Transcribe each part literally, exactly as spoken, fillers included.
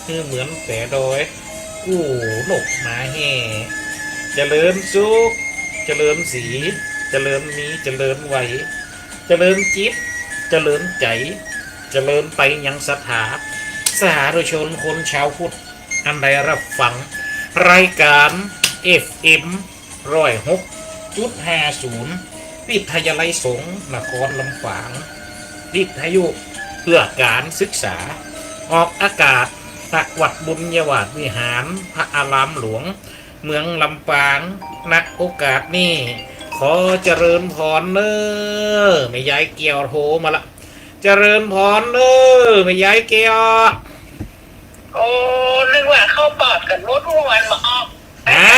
หื้อเหมือนแป๋ดอย กู้นกมาแห่ เจริญสุข เจริญศรี เจริญมี เจริญไหว เจริญจิต เจริญใจ๋ เจริญไปยังศรัทธา สาธุชนคนชาวพุทธ อันได้รับฟัง รายก๋าน เอฟเอ็ม ร้อยหกจุดห้าศูนย์ วิทยาลัยสงฆ์นครลำปาง วิทยุเพื่อการศึกษา ออกอากาศจากวัดบุญญาวาสวิหาร พระอารามหลวง เมืองลำปาง ณ โอกาสนี้ ขอเจริญพรเน้อ แม่ยายแก้วโทรมาละ เจริญพรเน้อ แม่ยายแก้ว โอ้ นึกว่าเข้าปอดกั๋นหมด เมื่อวานบ่ออก ฮะ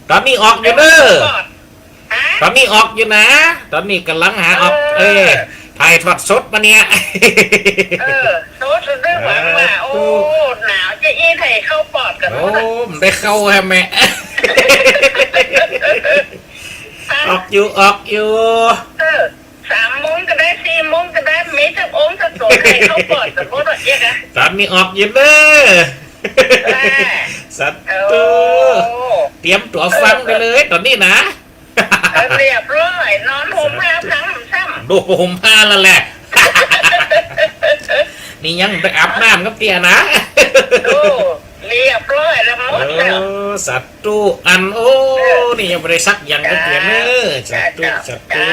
ต๋อนนี้ออกอยู่เน้อ ปอด ฮะ ต๋อนนี้ออกอยู่นะ ต๋อนนี้ก่ำลังหาออก เออ เออ ถ่ายทอดสดมาเนี่ย เออ สด นึกว่า ว่า โอ้ หนาวจะอี้ไถเข้าปอดกั๋นหมด โอ้ บ่ได้เข้าแฮะแม่ ออกอยู่ ออกอยู่ เออ สามโมงก็ได้ สี่โมงก็ได้ มีสักองค์สักสอง ไถเข้าปอดกั๋นหมดอะ เจ๊กอะ ต๋อนนี้ออกอยู่เน้อ อ่า สาธุ โอ้ เตรียมตั๋วฟังได้เลย ต๋อนนี้นะ เออ เรียบร้อย นอนห่มผ้าซ้ำ ซ้ำ ดูผ้าห่มผ้าแล้วแหละ นี่ยังบ่ได้อาบน้ำกับเตี้ยนะ ดู เรียบร้อยแล้ว หมดแล้ว เออ สาธุ อัน โอ้ เออ นี่ยังบ่ได้สักอย่างกับเตี้ยเน้อ เจ้า สาธุ เจ้า สาธุ เจ้า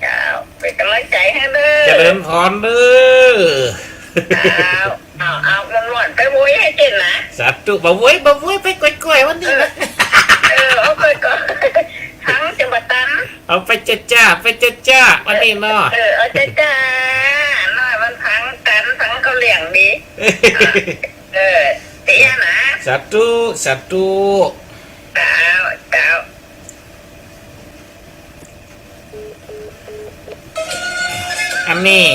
เจ้า เป๋นก๋ำลังใจ๋หื้อเน้อ เจริญพรเน้อ เจ้า เอา เอาม่วนๆ ไปโวยหื้อเจ๊นะ สาธุ บ่โวย บ่โวย ไปก้อยๆ วันนี้นะ เออ เออ เอาก้อยๆ ทั้งจะบ่ตัน เอาไปเจ๊ะจ้า ไปเจ๊ะจ้า วันนี้เนาะ เออ เอาเจ๊ะจ้า น้อยมันทั้งตัน ทั้งเข้าเลี้ยงดี เออ เตี้ยนะ สาธุ สาธุ เจ้า เจ้า อันนี้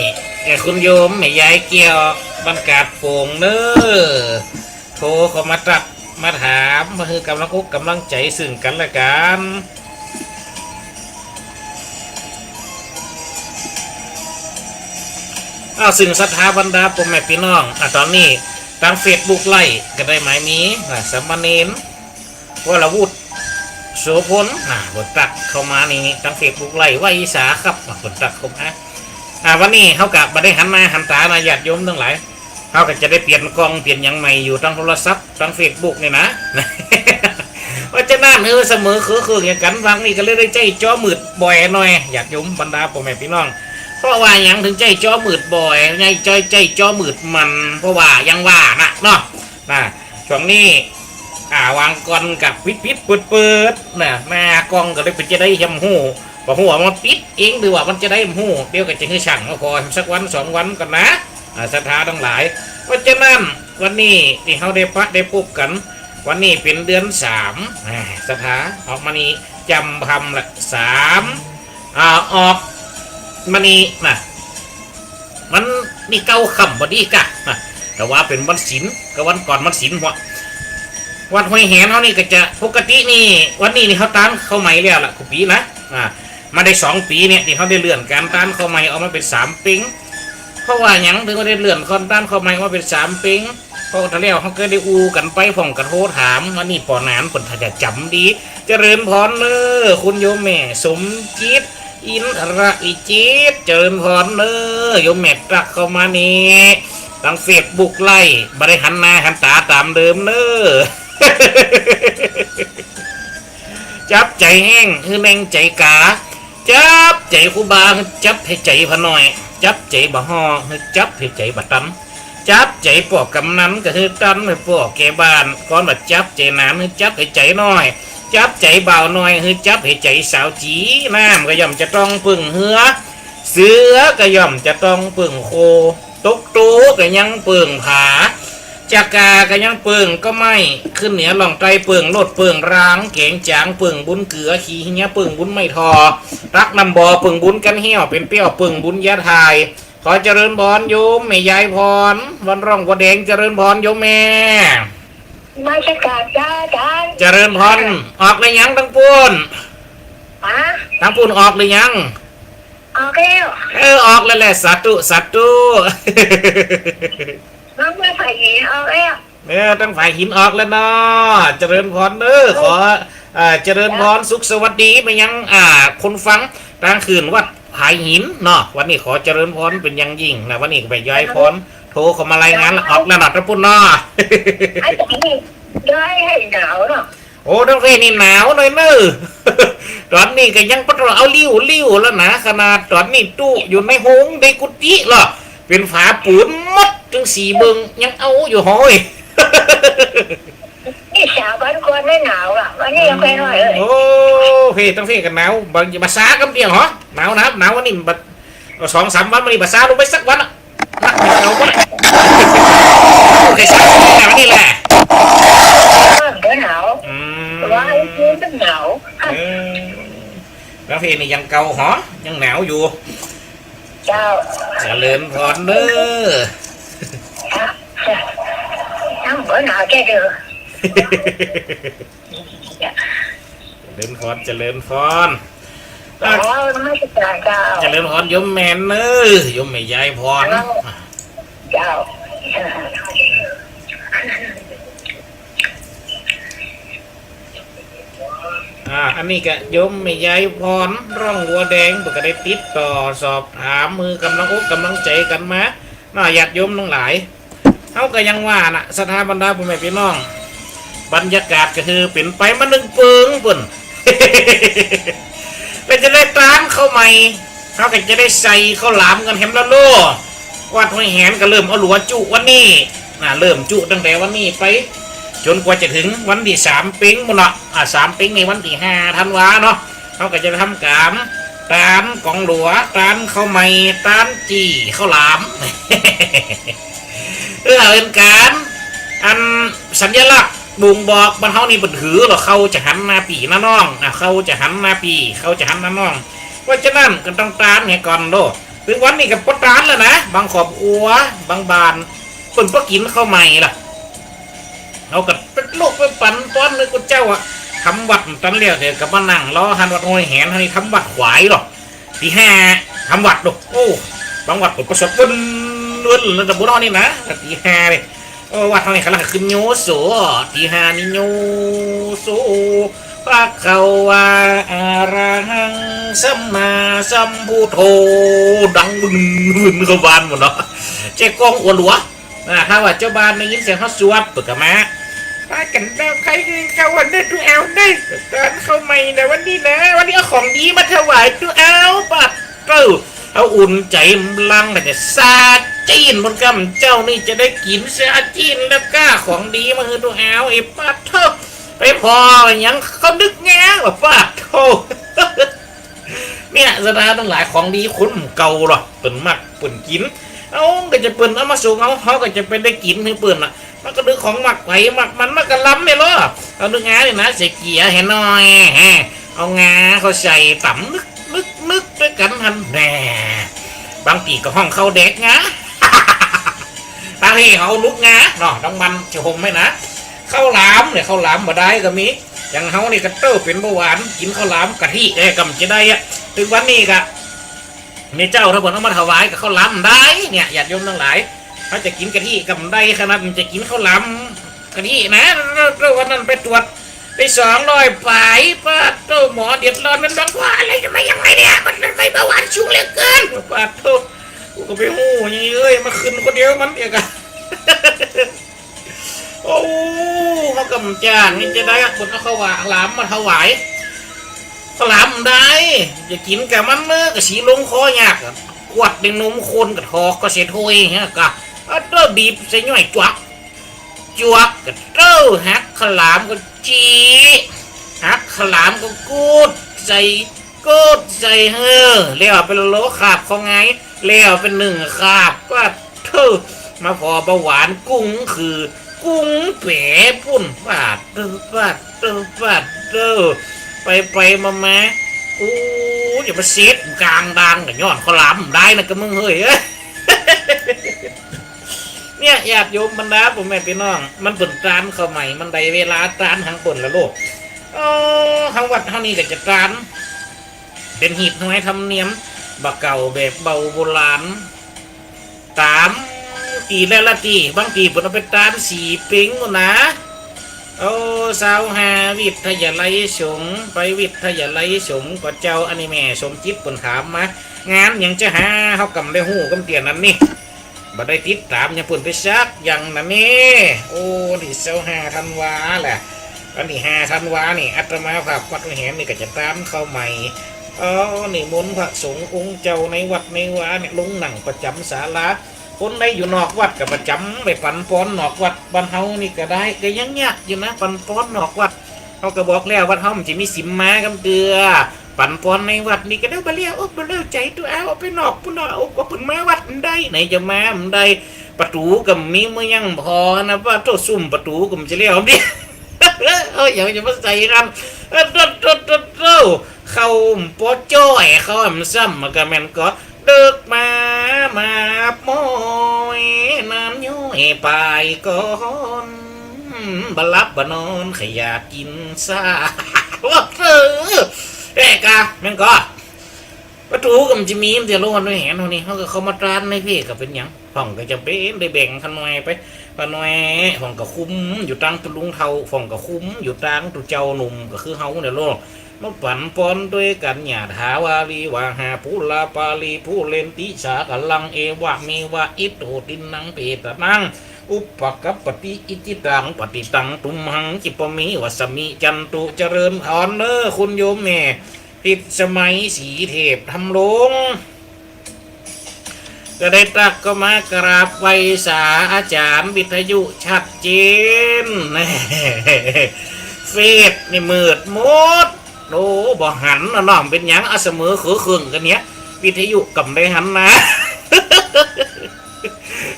เอ่อ คุณโยมแม่ยายแก้ว บ้านกาดโป่งเน้อ โทรเข้ามาตั๊กมาถาม มาหื้อก๋ำลังอกก๋ำลังใจ๋ซึ่งกั๋นและกั๋น อ้าว ซึ่งศรัทธาบรรดาป้อแม่ปี้น้อง อ่ะ ต๋อนนี้ตางเฟซบุ๊กไลฟ์ก็ได้หมายมี อ่ะ สามเณร วรวุฒิ โสภณ น่ะ เปิ้นตั๊กเข้ามานี่ ตางเฟซบุ๊กไลฟ์ ไหว้สาครับ อ่ะ เปิ้นตั๊กเข้ามา อ่ะ วันนี้เฮาก็บ่ได้หันหน้าหันต๋านะ ญาติโยมตังหลาย เฮาก็จะได้เปลี่ยนกล้องเปลี่ยนหยังใหม่อยู่ตางโทรศัพท์ ตางเฟซบุ๊กนี่นะ เพราะฉะนั้น เออ เสมอเขอเคืองอย่างกั๋น วางนี่ก็เลยได้ใจ๊จอมืดบ่อยหน่อย ญาติโยมบรรดาป้อแม่ปี้น้อง เพราะว่าหยังเถิงใจ๊จอมืดบ่อย ใจ๊ ใจ๊ ใจ๊จอมืดมัน เพราะว่าอย่างว่านะเนาะ น่ะ ช่วงนี้ อ่า วางก่อนก็ปิดๆ เปิดๆ น่ะ หน้ากล้องก็เลยเป๋นจะได้บ่ฮู้ บ่ฮู้ว่ามันปิดเองหรือว่ามันจะได้บ่ฮู้ เดี๋ยวก็จะหื้อช่างมาผ่อสักวันสองวันก่อนนะ อ่า ศรัทธาตังหลาย เพราะฉะนั้น วันนี้ตี้เฮาได้ปะได้ปบกั๋น วันนี้เป๋นเดือนสาม อ่า ศรัทธา ออกมานี่ จำพำละ สาม อ่า ออกมานี่นะ มันนี่เก้าค่ำพอดีกะนะ แต่ว่าเป๋นวันศีล ก็วันก่อนวันศีลหัว วัดห้วยแหนเฮานี่ก็จะ ปกตินี่ วันนี้นี่เฮาตานข้าวใหม่แล้วล่ะ กู้ปี๋นะ อ่า มาได้สองปี๋เนี่ย ตี้เฮาได้เลื่อนก๋านตานข้าวใหม่ออกมาเป๋นสามเป๊ง เพราะว่าหยังเถิงว่าได้เลื่อนก๋านตานข้าวใหม่ออกมาเป๋นสามเป๊ง เพราะแต่แล้วเฮาก็ได้อู้กั๋นไป พ่องก็โทรถาม วันนี้ป้อหนานเปิ้นถ้าจะจ๋ำดี เจริญพรเน้อ คุณโยมแม่สมจิต อินทรวิจิตร เจริญพรเน้อ โยมแม่ตั๊กเข้ามานี่ ตางเฟซบุ๊กไลฟ์ บ่ได้หันหน้าหันต๋าต๋ามเดิมเน้อ จับใจ๋แห้ง หื้อแน่งใจ๋ก๋า จับใจ๋ครูบา หื้อจับหื้อใจ๋ผาน้อย จับใจ๋บ่าฮ้อ หื้อจับหื้อใจ๋บ่าตัน จับใจ๋ป้อกำนันก็หื้อตันหื้อป้อแก่บ้าน ก่อนว่าจับใจ๋หนาน หื้อจับหื้อใจ๋น้อย จับใจ๋บ่าวน้อย หื้อจับหื้อใจ๋สาวจี๋ น้ำก็ย่อมจะต้องเปิ้งเฮือ เสือก็ย่อมจะต้องเปิ้งโค ตกโตก็ยังเปิ้งผา จักกาก็ยังเปิ้งก้อไม้ ขึ้นเหนือล่องใต้เปิ้งโลดเปิ้งราง แก๋งจ๋างเปิ้งบุญเกือ ขี้เฮียเปิ้งบุญไม้ถ่อ ตักน้ำบ่อเปิ้งบุญกั๋นแห้ว เป๋นแป้วเปิ้งบุญยาถ่าย ขอเจริญพรโยมแม่ยายพร วันร่องวัวแดง เจริญพรโยมแม่ นมัสก๋านเจ้าอาจ๋ารย์ เจริญพร ออกหรือยังตังปู้น ฮะ ตังปู้นออกหรือยัง ออกแล้ว เออ ออกแล้วแหละ สาธุ สาธุ น้องเมื่อไผ่หนีออกแล้ว เออ ตางฝายหินออกแล้วเนาะ เจริญพรเน้อ ขอ เอ่อ เจริญพร สุขสวัสดีไปยัง อ่า คนฟังตางคืนวัดผาหินเนาะ วันนี้ขอเจริญพรเป๋นอย่างยิ่งนะ วันนี้ก็ไปย้ายพร โทรเข้ามารายงานแล้ว ออกแล้วเนาะ ตางปุ้นเนาะ ไอ้ต๋องนี่ย้ายหื้อหนาวเนาะ โอ้ ตางเพนี่หนาวหน่อยเน้อ ต๋อนนี้ก็ยังปะตอเอาลิ่วลิ่วแล้วนะ ขนาดต๋อนนี้ตุ๊อยู่ในโฮงในกุฏิลอ เป๋นฝาปูนหมด ตึงสี่เบิ่งยังเอาอยู่ฮ้อย นี่สาวบ้านกวนไม่หนาวอ่ะ วันนี้ยังค่อยหน่อยเอ้ย โอ้ เพ ตางเพก็หนาว บ่ บ่าซากำเดียวเหรอ หนาวนะ หนาววันนี้บ่า เอาสองสามวันมานี่บ่าซาลงไปสักวันอะ นักเอาบ่ได้ โอเค สามสิบวันนี่แหละ เออ เดี๋ยวหนาว อืม ว่าไอ้นี่มันหนาว เออ ตางเพนี่ยังเก่าเหรอ ยังหนาวอยู่ เจ้า เจริญพรเน้อ ยังบ่หนาวแค่เด้อ เจริญพร เจริญพร อ๋อ นมัสการเจ้า เจริญพรโยมแม่เน้อ โยมแม่ยายพร เจ้า เจ้า อ่า อันนี้ก็โยมแม่ยายพร ร่องวัวแดง เปิ้นก็ได้ติดต่อสอบถาม หื้อกำลังอกกำลังใจ๋กั๋นมา เนาะ ญาติโยมตังหลาย เฮาก็ยังว่าน่ะ ศรัทธาบรรดาพ่อแม่พี่น้อง บรรยากาศก็คือเป๋นไปมานึ่งเปิงปุ้น ก็จะได้ตานข้าวใหม่ เฮาก็จะได้ใส่ข้าวหลามกั๋นแหมละโล วัดห้วยแหนก็เริ่มเอาหลัวจุวันนี้ น่ะ เริ่มจุตั้งแต่วันนี้ไป จ๋นกว่าจะเถิงวันตี้สามเพ็งปุ้นเนาะ อ่า สามเพ็งในวันตี้ห้าธันวาเนาะ เฮาก็จะทำก๋านตานก๋องหลัว ตานข้าวใหม่ ตานจี้ข้าวหลาม เออ เป๋นก๋าน อันสัญลักษณ์บ่งบอก บ้านเฮานี่เปิ้นถือว่าข้าวจะหันนาปี้นาน้อง อ่ะ ข้าวจะหันนาปี้ ข้าวจะหันนาน้อง เพราะฉะนั้นก็ต้องตานเหียก่อนโลด ตึงวันนี้ก็บ่ตานแล้วนะ บางครอบครัว บางบ้าน เปิ้นบ่กิ๋นข้าวใหม่ละ เฮาก็ไปลุกไปปั๋นป้อนนึกว่าเจ้าอะ ทำวัตรตันแล้ว เดี๋ยวก็มานั่งรอหั้นวัดห้วยแหน หั้นนี่ทำวัตรขวายลอ ตีห้าทำวัตรโล โอ้ บางวัดก็สวดเวิ้นเวิ้นแล้ว แต่บ่นอนนี่นะ ตีห้าเลย โอ้ วัดเฮานี่กำลังขึ้นโยโส ตีห้านี่โยโส ภะคะวา อะระหัง สัมมาสัมพุทโธ ดังวึ่นวึ่นเข้าบ้านหมดเนาะ เจ๊ก้องอัวหลัว อ่า ถ้าว่าเจ้าบ้านได้ยินเสียงเฮาสวด เปิ้นก็มา ปากั๋นเต้าใค่หื้อข้าววันเน้อตุ๊เอาเน้อ ตานข้าวใหม่นะวันนี้นะ วันนี้เอาของดีมาถวายตุ๊เอา ปาดเต้า เอาอุ่นใจ๋ กำลังก็จะซาจี้น บนกำเจ้านี่จะได้กิ๋นซาจี้นแล้วก้าของดีมาหื้อตุ๊เอา ไอ้ปาดเต้า ไปผ่อหยังเข้านึกแงว่าปาดเต้า เนี่ย ศรัทธาตังหลาย ของดีคนเก่าลอ เปิ้นมักเปิ้นกิ๋น เอ้า ก็จะเปิ้นเอามาส่งเฮา เฮาก็จะไปได้กิ๋นหื้อเปิ้นน่ะ มันก็นึกของมักไผมักมัน มันก็ล้ำเนี่ยลอ เอานึกงานนี่นะ ใส่เกียร์หื้อหน่อย แฮะ เอางาเข้าใส่ต๋ำนึกนึกนึกด้วยกั๋นหั้นแหน่ บางตี้ก็ฮ้องข้าวแดกงา ตางเพเขาเอาลูกงาเนาะ น้ำมันจะหมไหมนะ ข้าวหลามเนี่ย ข้าวหลามบ่ได้ก็มี อย่างเฮานี่ก็เต้อเป๋นเบาหวาน กิ๋นข้าวหลามกะทิ เอ้ย กำจะได้อะ ตึงวันนี้ก็ นี่เจ้า ถ้าเปิ้นเอามาถวายกับข้าวหลามได้เนี่ย ญาติโยมตังหลาย เฮาจะกิ๋นกะทิกำได้ ขนาดมันจะกิ๋นข้าวหลามกะทินะ แล้ววันนั้นไปตรวจ ได้สองร้อยป๋าย ปาดโต้ หมอเดือดร้อน มันบอกว่าอะไร ทำไมยังไงเนี่ย มันเป็นเบาหวานสูงเหลือเกิน ปาดโต้ กูก็ไปฮู้หยังเอ้ย มาขึ้นคนเดียวมันเดียวกัน โอ้ เฮากำจ้างนี่จะได้คนเอาข้าวหลามมาถวาย ข้าวหลามได้ จะกิ๋นกับมันเนอะ ก็สีลงคอยากอะ กวาดในนมคนก็ถอกก็เสียถ้วยเงี้ยก็ เอาเต้อบีบใส่หน่อยจวก จวกก็เต้อหักข้าวหลามก็จี้ หักข้าวหลามก็กูดใส่ กูดใส่ เฮ้อ แล้วไปโลคาบเขาไง แล้วเป็นหนึ่งคาบ ปาดโต้ มาผ่อเบาหวานกุ้งคือ กุ้งแป๋ปุ้น ปาดโต้ ปาดโต้ ปาดโต้ ไปไปมามา อู้ จะมาเสร็จก๋างดานก็ย้อนข้าวหลามได้นะกะมึงเฮ้ย เนี่ย ญาติโยมบรรดาพ่อแม่พี่น้อง มันเปิ้นตานข้าวใหม่ มันได้เวลาตานหังเปิ้นละโลก เออ เฮาวัดเฮานี่ก็จะตาน เป๋นฮีตฮวยธรรมเนียม บ่าเก่าแบบเบาโบราณ ต๋าม ตี้แล้วละตี้ บางตี้เปิ้นเอาไปตานสี่เป็งปู้นนะ โอ้ ซาวห้า วิทยาลัยสงฆ์ ไปวิทยาลัยสงฆ์ก่อเจ้า อันนี้แม่สมจิตเปิ้นถามมา งานหยังจะหา เฮาก่ำได้ฮู้กำเตี้ยนั้นนี่ บ่ได้ติดต๋ามหยังเปิ้นไปสักอย่างนั้นนี่ โอ้ ตี้ซาวห้าธันวาแหละ วันตี้ห้าธันวานี่ อาตมาภาพวัดห้วยแหนนี่ก็จะตานเข้าใหม่ เอ้า นิมนต์พระสงฆ์องค์เจ้าในวัดในวาเนี่ยลงนั่งประจ๋ำศาลา คนใดอยู่นอกวัดก็ประจ๋ำไปปั๋นปอนนอกวัด บ้านเฮานี่ก็ได้ ก็ยังยากอยู่นะ ปั๋นปอนนอกวัด เฮาก็บอกแล้ว วัดเฮามันจะมีสิมมากำเตื้อ ปั๋นปอนในวัดนี่ก็ได้ บ่แล้วอกบ่แล้วใจ๋ ตั๋วเอา เอาไปนอกปู้นเนาะ เอา เอาเปิ้นมาวัดมันได้ ไหนจะมามันได้ ประตู๋ก็มี เมื่อยังพอนะ ว่าโต้ ซุ่มประตู๋ก็มันจะแล้วดิ เอ้ย ยังจะมาใส่กัน เอ้อ โต้ โต้ โต้ โต้ เข้าปอจ้อย เข้าแอมซ้ำ มันก็แม่นก่อ เดิกมา มาบมอย น้ำย้อยปายก่อน บ่หลับบ่นอน ขยาดกิ๋นซ่า ว่าเออ เอ๊ะกะ แม่นก่อ ประตู๋ก็มันจะมี มันจะโลดด้วยแหนเฮานี่ เฮาก็เข้ามาตานในเพจก็เป๋นหยัง พ่องก็จะเป๋นได้แบ่งข้าน้อยไป ข้าน้อย พ่องก็คุ้มอยู่ตางตุ๊ลุงเฒ่า พ่องก็คุ้มอยู่ตางตุ๊เจ้าหนุ่ม ก็คือเฮาเนี่ยโลด มาปั๋นปอนด้วยกั๋น ยะถาวาริวหาปูราปาริปูเรนติสาคารัง เอวะเมวะอิโตทินนังเปตานัง อุปกัปปติ อิจฉิตังปฏิตังตุมหัง ขิปปะเมวะสะมิจฉันตุ เจริญพรเน้อคุณโยมแม่ พิษสมัย สีเทพธำรง ก็ได้ตักเข้ามากราบไหว้สาอาจ๋ารย์วิทยุชัดเจน เฟซนี่มืดหมด โอ้ บ่หันนะน้อง เป๋นหยัง อะ เสมอเขอเคิ่งกั๋นเนี่ย วิทยุก่ำได้หันนา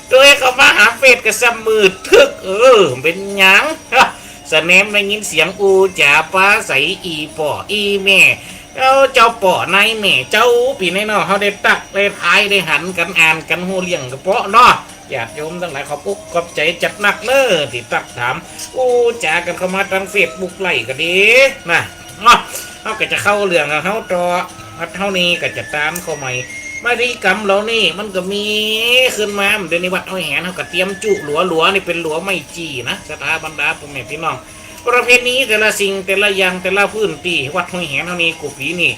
โตยเข้ามาหาเฟซก็ซ้ำมืดตึก เออ เป๋นหยัง สะแหนมได้ยินเสียงอู้จ๋าปาใสอี่ป้ออี่แม่ เอ้า เจ้าป้อนายแม่เจ้า ปี๋ไหนเนาะ เฮาได้ตักได้ทายได้หันกั๋น อ่านกั๋นฮู้เรื่องกะเปาะเนาะ ญาติโยมตังหลาย ขอบอกขอบใจ๋จัดหนักเน้อ ตี้ตักถาม อู้จ๋ากั๋นเข้ามาตางเฟซบุ๊กไลฟ์ก็ดีนะ เนาะ เฮาก็จะเข้าเรื่องของเฮาต่อ วัดเฮานี่ก็จะตานเข้าใหม่ พิธีกรรมเหล่านี้มันก็มีขึ้นมา เดี๋ยวนี้วัดห้วยแหนเฮาก็เตรียมจุหลัว หลัวนี่เป๋นหลัวไม้จี้นะ ศรัทธาบรรดาป้อแม่ปี้น้อง ประเพณีแต่ละสิ่งแต่ละอย่างแต่ละพื้นตี้ วัดห้วยแหนเฮานี่ กู้ปี๋นี่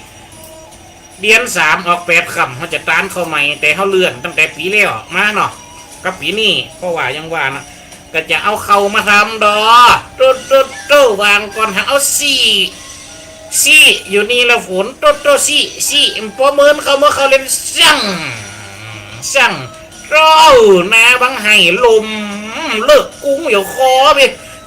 เดือนสามออกแปดค่ำ เฮาจะตานเข้าใหม่ แต่เฮาเลื่อนตั้งแต่ปี๋แล้วมาเนาะ กับปี๋นี่ เพราะว่ายังว่านะ ก็จะเอาเข้ามาทำดอ โต้ โต้ โต้ วางก่อน หาเอาซี้ ซี้ อยู่นี่ละฝน โต้ โต้ ซี้ ซี้ ปอเมินเข้าเมื่อเข้าเล่น สั่ง สั่ง เต้า นาบังไห่ลม เลิกกุ้งเหี่ยวคอไป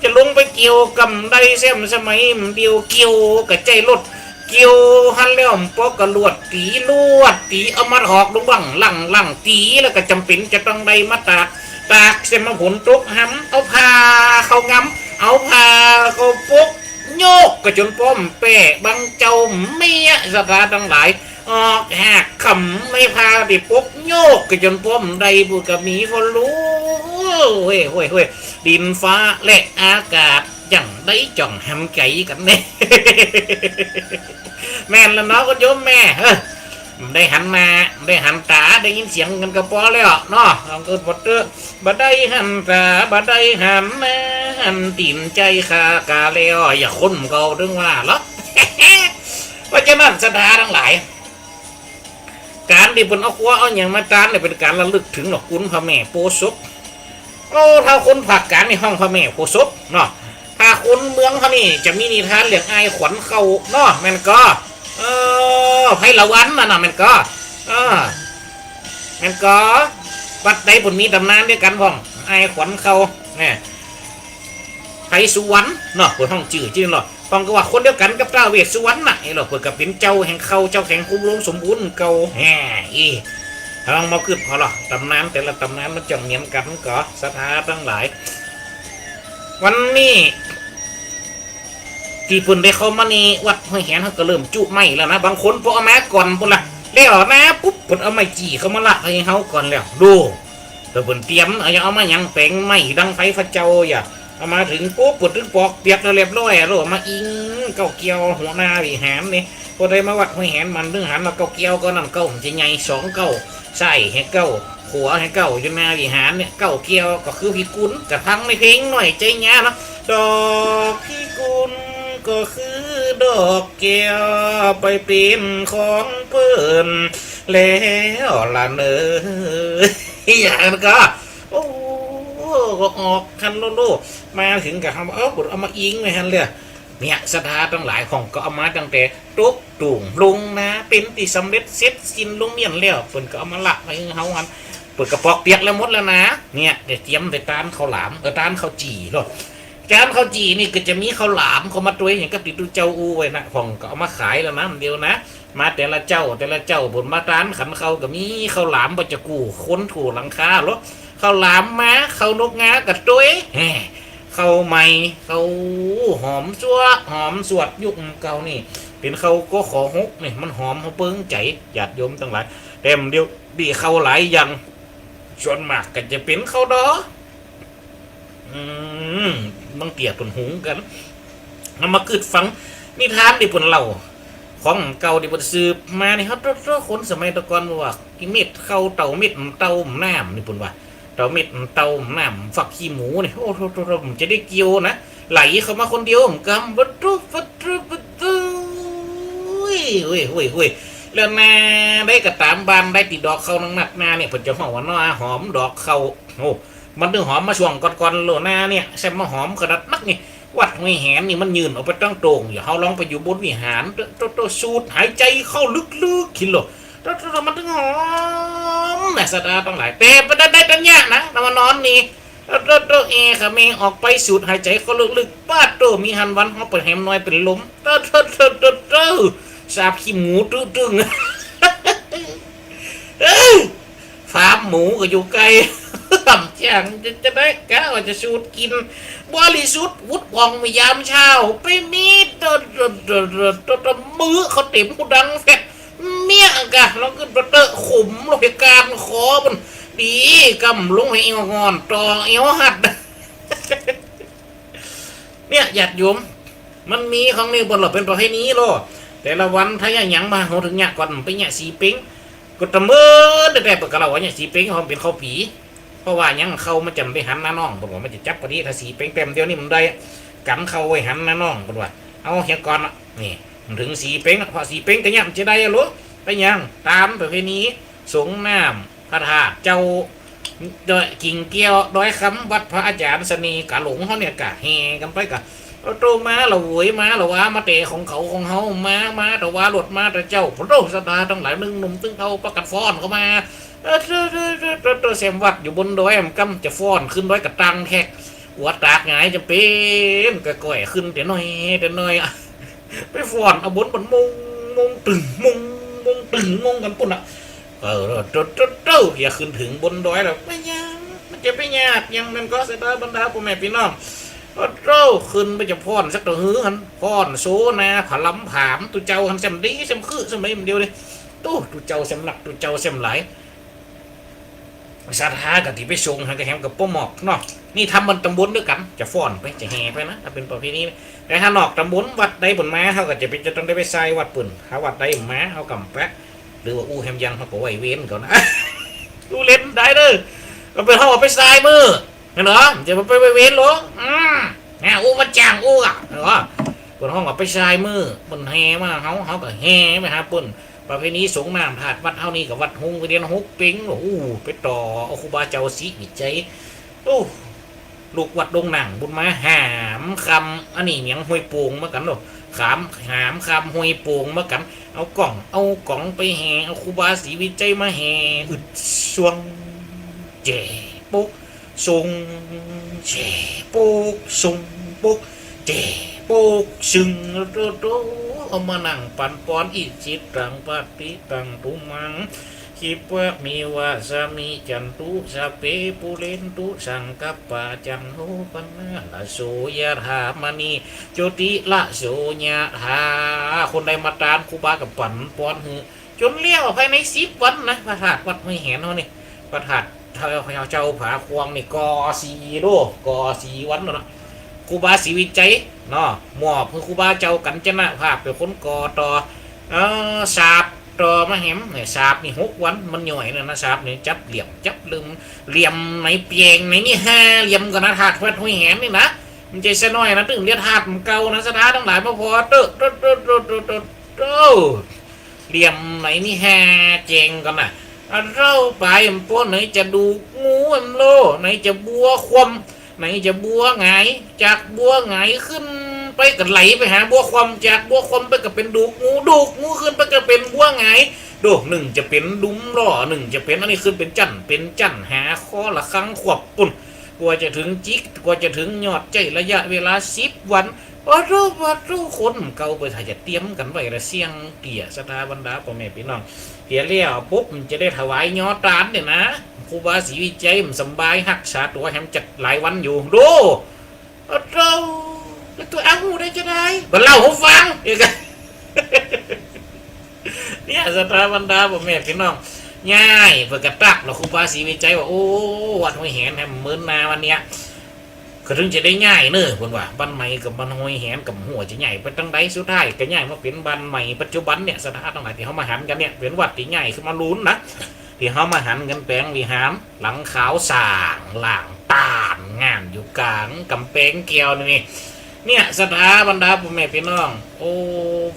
จะลงไปเกี่ยวก่ำได้แซม สมัยเดียวเกี่ยวก็ใจ๊รถ เกี่ยวหั้นแล้วปอกก็ลวดตี๋ ลวดตี๋ เอามาถอกลงบั้ง หลั่ง หลั่งตี๋ แล้วก็จ๋ำเป๋นจะต้องได้มาตาก ตากเสร็จมาฝนตกหำ เอาผ้าเข้างำ เอาผ้าเข้าปก โยกก็จ๋นป้อมแป้ บางเจ้าเมียศรัทธาตังหลาย ออกหากขำ ไม่พาไปปก โยกก็จ๋นป้อมได้ ผู้ก็มีคนรู้ เฮ้ย เฮ้ย เฮ้ย ดินฟ้าและอากาศ จั่งได้จ่องหำใจ๋กั๋นแน่ แม่นละเนาะคุณโยมแม่ เออ ได้หันหน้า ได้หันต๋า ได้ยินเสียงกั๋นก็ปอแล้วเนาะ ลองเอิ้นปอเต๊อะ บ่ได้หันต๋า บ่ได้หันหน้า หันตี๋นใจ๊ข้ากาแล้ว อย่าคนเก่าตึงว่าหรอก เพราะฉะนั้นศรัทธาตังหลาย ก๋านตี้เปิ้นเอาครัวเอาหยังมาตานเนี่ย เป๋นก๋านระลึกเถิงหลวงคุณพระแม่โพธิ์ศพ โอ้ ถ้าคนภาคก๋างนี่ฮ้องพระแม่โพธิ์ศพเนาะ ถ้าคนเมืองเฮานี่จะมีนิทานเรื่องอ้ายขวัญเข้าเนาะ แม่นก่อ เออ ไพละวันนั่นน่ะ แม่นก่อ เออ แม่นก่อ วัดใดเปิ้นมีต๋ำนานเดียวกั๋นพ่อง อ้ายขวัญเข้า แน่ ไพสุวรรณเนาะ เปิ้นฮ้องจื้อจริงเนาะ ต้องก็ว่าคนเดียวกั๋นกับท้าวเวสสุวรรณน่ะ ไอ้เนาะ เปิ้นก็เป๋นเจ้าแห่งเข้า เจ้าแห่งความอุดมสมบูรณ์เก่า แฮ่ อี ลองมากึ๊ดเอาเนาะ ต๋ำนานแต่ละต๋ำนานมันจ้องเหมือนกั๋นก่อ ศรัทธาตังหลาย วันนี้ ตี้เปิ้นได้เข้ามานี่ วัดห้วยแหนเฮาก็เริ่มจุไม้แล้วนะ บางคนปอเอามาก่อนปุ้นละ แล้วนะปุ๊บ เปิ้นเอาไม้จี้เข้ามาละให้เฮาก่อนแล้ว ดู แต่เปิ้นเตรียม เอา ยังเอามาหยัง แป๋งไม้ ดังไฟพระเจ้า อย่า เอามาเถิงปุ๊บ เปิ้นตึงปอกเปียกแล้วเรียบร้อยอะ แล้วเอามาอิงเก๊าเกี่ยวหัวหน้าวิหารนี่ ปอได้มาวัดห้วยแหนมันตึงหันว่าเก๊าเกี่ยวเก๊านั้นเก๊ามันจะใหญ่สองเก๊า ใส่ให้เก๊า ขัวหื้อเก๊าอยู่หน้าวิหารเนี่ย เก๊าแก้วก็คือพิกุล กระทั่งในเพลงน้อยใจ๋เยียะเนาะ ดอกพิกุลก็คือดอกแก้ว ไปเป๋นของเปิ้นแล้วละเน่อ อย่างนั้นก็ โอ้ ก็ออกคันโลโล มาเถิงก็เอา เอ้า เอามาอิงไว้หั้นเลย เนี่ย ศรัทธาตังหลาย พ่องก็เอามาตั้งแต่ตกตุ่งลงนา เป๋นตี้สำเร็จเสร็จสิ้นลงเมี้ยนแล้ว เปิ้นก็เอามาละไว้หื้อเฮาหั้น เปิ้นก็ปอกเปียกแล้วหมดแล้วนะ เนี่ย เดี๋ยวเตรียมไปตานข้าวหลาม เออ ตานข้าวจี่เนาะ ตานข้าวจี่นี่ก็จะมีข้าวหลามเข้ามาตวย อย่างกับตี้ตุ๊เจ้าอู้ไว้นะ พ่องก็เอามาขายแล้วนะ เดี๋ยวนะ มาแต่ละเจ้า แต่ละเจ้า เปิ้นมาตานขันข้าวก็มีข้าวหลามบ่จะกู้คนถูหลังคาโล ข้าวหลามมา ข้าวนกงาก็ตวย แฮ่ ข้าวใหม่ ข้าวหอมซั่ว หอมสวดยุคเก่านี่ เป๋นข้าว กข หก นี่ มันหอมเฮาเปิงใจ๋ ญาติโยมตังหลาย แต้มเดียว ดีข้าวหลายอย่าง ส่วนมากก็จะเป๋นข้าวดอ อืม บางเตื้อเปิ้นหุงกั๋น เฮามาคิดฟังนิทานตี้เปิ้นเล่า ของเก่าตี้เปิ้นสืบมานี่ เฮาโตๆ คนสมัยตะก่อนว่า อีเม็ดข้าวเต่าเม็ดเต่าน้ำนี่เปิ้นว่า เต่าเม็ดเต่าน้ำฟักขี้หมูนี่ โอ้โธ่ๆๆ มันจะได้เกี่ยวนะ ไหลเข้ามาคนเดียว มันกำ ปะตุ๊ ปะตุ๊ ปะตุ๊ โอ้ย โอ้ย โอ้ย โอ้ย แล้วนาใดก็ต๋าม บ้านใดตี้ดอกข้าวนักๆ นาเนี่ย เปิ้นจะฮ้องว่านาหอมดอกข้าว โอ้ มันตึงหอมมาช่วงก่อนๆ โลนาเนี่ย แซมมาหอมขนาดนักนี่ วัดห้วยแหนนี่มันยื่นออกไปตังโต่งอยู่ เฮาลองไปอยู่บนวิหาร โต โต โต สูดหายใจ๋เข้าลึกๆ กินโลด โต โต โต มันตึงหอมนะ ศรัทธาตังหลาย แต่บ่ได้ ได้ตังเยียะนะ นำมานอนนี่ โต โต โต เอ ขะเมออกไปสูดหายใจ๋เข้าลึกๆ ป๊าดโต มีหันวันเฮาไปแหมน้อยเป๋นลม โต โต โต โต โต สาบขี้หมูตึ้งๆ เอ้ย ฟาร์มหมูก็อยู่ใก้ จำจะได้ กะว่าจะสูดกิ๋น บริสุทธิ์ผุดผ่องเมื่อยามเช้า ไปมีด โต โต มื้อเขาเต็มหูดังแฟด เมี้ยกะ ลองขึ้นไปเต๊อะ ขุมลงไปก้านคอมัน ดีกำลงไปเอวอ่อน ต่อเอวหัด เนี่ย ญาติโยม มันมีของนี่บ่ล่ะ เป๋นประเพณีโลด แต่ละวัน ถ้าเยียะหยังมา เฮาเถิงเยียะก่อน ไปเยียะสีเป๋ง ก็ตะเมินแต๊ๆ เปิ้นก็เล่าว่าเยียะสีเป๋ง เพราะมันเป๋นข้าวปี๋ เพราะว่าหยัง ข้าวมันจะบ่ได้หันหน้าน้อง เปิ้นว่ามันจะจับปะดี ถ้าสีเป๋งแต้มเดียวนี่มันได้ กั๋นข้าวไว้หันหน้าน้อง เปิ้นว่า เอาเหียก่อนละ นี่ มันเถิงสีเป๋งละ เพราะสีเป๋งก็เยียะมันจะได้อะโล ไปหยัง ต๋ามประเพณี สรงน้ำพระธาตุเจ้า ดอยกิ่งแก้ว ดอยคำ วัดพระอาจารย์เสน่ห์กาหลงเฮาเนี่ยกะแห่กั๋นไปกะ โต โต มาละโวย มาละวา มาแต่ของเขาของเฮา มา มาแต่วารถมาแต่เจ้า โต ศรัทธาตังหลาย นึ่งหนุ่มตึงเฒ่าปากั๋นฟ้อนเข้ามา เออ โต โต แซมวัดอยู่บนดอย มันกำจะฟ้อนขึ้นดอยกะตังแขก หัวตากหงายจะเป๋น ก้อยๆ ขึ้นแต่น้อยแต่น้อยอะ ไปฟ้อนเอาบนมันมง มงตึง มง มงตึง มงกั๋นปุ้นอะ เออ โต โต โต เยียะขึ้นเถิงบนดอยแล้ว ไม่ยาก มันจะไปยากหยัง มันก็ศรัทธาบรรดาพ่อแม่พี่น้อง โต ขึ้นไปจะฟ้อนสักตะหือหั้น ฟ้อนโซหน้าผาลำผาม ตุ๊เจ้าหั้นแซมดี แซมคือ แซมใดมันเดียวเลย ตุ๊ ตุ๊เจ้าแซมนัก ตุ๊เจ้าแซมหลาย ศรัทธาก็ตี้ไปส่งหั้นก็แหมก็บ่มอบเนาะ นี่ทำมันต๋ำบลตวยกั๋น จะฟ้อนไป จะแห่ไปนะ ถ้าเป๋นประเพณีนะ แต่ถ้านอกต๋ำบลวัดใดเปิ้นมา เฮาก็จะไป จะต้องได้ไปทรายวัดเปิ้น ถ้าวัดใดมา เฮาก็ไป หรือว่าอู้แหมยัง เฮาก็ไหว้เวรเขานะ อู้เล่นได้เด้อ ก็เปิ้นเฮาเอาไปทรายมื้อ แม่นบ่ จะไปไหว้เวรโล อืม นะ อู้มันจ้างอู้อะ แม่นบ่ เปิ้นฮ้องว่าไปทรายมื้อ เปิ้นแห่มาเฮา เฮาก็แห่ไปหาเปิ้น ประเพณีสรงน้ำธาตุวัดเฮานี่ก็วัดฮุง ไปเดียนฮกเป๋ง โอ้โห ไปต่อเอาครูบาเจ้าศรีวิชัย โอ้ ลูกวัดดงหนังบุญมา หามข้าม อันนี้เมียงห้วยโป่งมากั๋นเนาะ ขาม หามข้ามห้วยโป่งมากั๋น เอาก๋อง เอาก๋องไปแห่ เอาครูบาศรีวิชัยมาแห่ อึดสวง แจ่ปก สง แจ่ปก สงปก แจ่ปก ซึ่ง โต โต เอามานั่งปั๋นปอน อิจิตัง ปัตติตัง ตุมหัง คิปะเมวะ สะมิจฉันตุ สัพเพ ปูเรนตุ สังกัปปะ จันโท ปะนะ ระโส ยะถา มะณี โชติ ระโส ยะถา คนใดมาตานครูบาก็ปั๋นปอนหื้อ จ๋นแล้วภายในสิบวันนะ พระธาตุวัดห้วยแหนเฮานี่ พระธาตุเจ้าผาควงนี่ ก่อสี่โล ก่อสี่วันแล้วนะ ครูบาศรีวิชัยเนาะ มอบหื้อครูบาเจ้ากัญจนาภาพเป๋นคนก่อต่อ เออ สาบ ต่อมาแหม เนี่ย สาบนี่หกวัน มันย่อยนั่นนะ สาบนี่ จับเหลี่ยม จับเหลิม เหลี่ยมไหนเปียงไหนนี่ ห้าเหลี่ยมก่อนนะ ธาตุวัดห้วยแหนนี่นะ มันจะสะน้อยนะ ตึงเรียกธาตุมันเก่านะ ศรัทธาตังหลาย บ่พอเต๊อะ โต๊ะ โต๊ะ โต๊ะ โต๊ะ โต๊ะ เหลี่ยมไหนนี่ ห้าแจงก่อนนะ อะเล่าไป มันโป๊ะไหนจะดูกงูอันโล ไหนจะบัวคว่ำ ไหนจะบัวหงาย จากบัวหงายขึ้นไปก็ไหลไปหาบัวคว่ำ จากบัวคว่ำไปก็เป๋นดูกงู ดูกงูขึ้นไปก็เป๋นบัวหงาย ดู นึ่งจะเป๋นดุมล้อ นึ่งจะเป๋นอันนี้ ขึ้นเป๋นจั่น เป๋นจั่น หาคอละฆังขวบปู๊น กว่าจะเถิงจิก กว่าจะเถิงยอด ใจ๊ระยะเวลาสิบวัน โอ้โธ่ โอ้โธ่ คนเก่าไปถ้าจะเตรียมกั๋นไว้ละเสี้ยงเตี้ย ศรัทธาบรรดาป้อแม่ปี้น้อง เตี้ยแล้วปุ๊บ มันจะได้ถวายยอตานเนี่ยนะ ครูบาศรีวิไชยมันสำบาย ฮักษาตั๋วแหมจัดหลายวันอยู่ ดู โอ้โธ่ แล้วตั๋วเอาฮู้ได้จาใด บ่เล่าหื้อฟัง เนี่ย ศรัทธาบรรดาป้อแม่ปี้น้อง ย้าย เปิ้นก็ตั๊กเนาะ ครูบาศรีวิไชยว่า โอ้ วัดห้วยแหนแหมเมินนาวันเนี้ย ก็เถิงจะได้ย้ายเน่อ เปิ้นว่า บ้านใหม่กับบ้านห้วยแหนก็บ่ฮู้จะย้ายไปตางใด สุดท้ายก็ย้ายมาเป๋นบ้านใหม่ปัจจุบันเนี่ย ศรัทธาตังหลาย ตี้เฮามาหันกั๋นเนี่ย เป๋นวัดตี้ย้ายขึ้นมาลูนนะ ตี้เฮามาหันกั๋นแป๋งวิหารหลังขาวสร้างล่างต้านงานอยู่ก๋างก๋ำแปงแก้วนี่ เนี่ย ศรัทธาบรรดาป้อแม่ปี้น้อง โอ้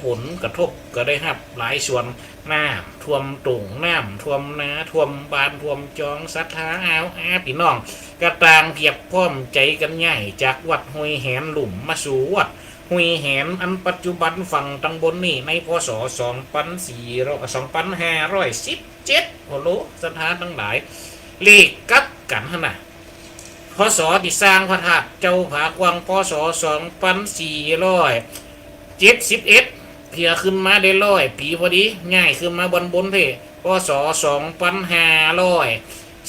ผลกระทบก็ได้ฮับหลายส่วน น้ำท่วมตุ่ง น้ำท่วมนา ท่วมบ้าน ท่วมจอง ศรัทธาอ้าวอาปี้น้อง ก็ต่างเตียบพร้อมใจ๋กั๋นย้ายจากวัดห้วยแหนลุ่มมาสู่วัดห้วยแหนอันปัจจุบันฝังตังบนนี่ ใน พ.ศ. สองปันสี่ร้อย สองปันห้าร้อยสิบเจ็ด โอ้โห ศรัทธาตังหลาย เลขกลับกั๋นหั้นน่ะ พ.ศ. ตี้สร้างพระธาตุเจ้าผากว้าง พ.ศ. สองปันสี่ร้อยเจ็ดสิบเอ็ด เตียขึ้นมาได้ร้อยปี๋พอดี ย้ายขึ้นมาบนบนเพ่ พ.ศ. สองปันห้าร้อย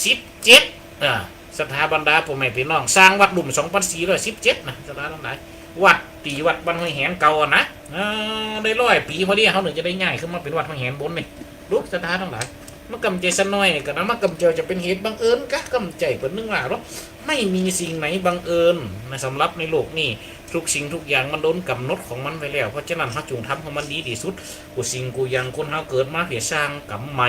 สิบเจ็ด อ่า ศรัทธาบรรดาป้อแม่ปี้น้อง สร้างวัดลุ่ม สองปันสี่ร้อยสิบเจ็ด นะ ศรัทธาตังหลาย วัดตี้วัดบ้านห้วยแหนเก่าอะนะ อ่า ได้ร้อยปี๋พอดี เฮานึ่งจะได้ย้ายขึ้นมาเป๋นวัดห้วยแหนบนนี่ ดู ศรัทธาตังหลาย มันก็บ่ใจ้สะน้อยกั๋นนะ มันก็บ่ใจ้จะเป๋นเหตุบังเอิญกา ก็บ่ใจ้ เปิ้นนึ่งว่าเนาะ ไม่มีสิ่งไหนบังเอิญนะ สำหรับในโลกนี้ ทุกสิ่งทุกอย่างมันโดนก๋ำหนดของมันไว้แล้ว เพราะฉะนั้นเฮาจุ่งทำของมันดีตี้สุด กู้สิ่งกู้อย่างคนเฮาเกิดมาเปื้อสร้างก๋ำใหม่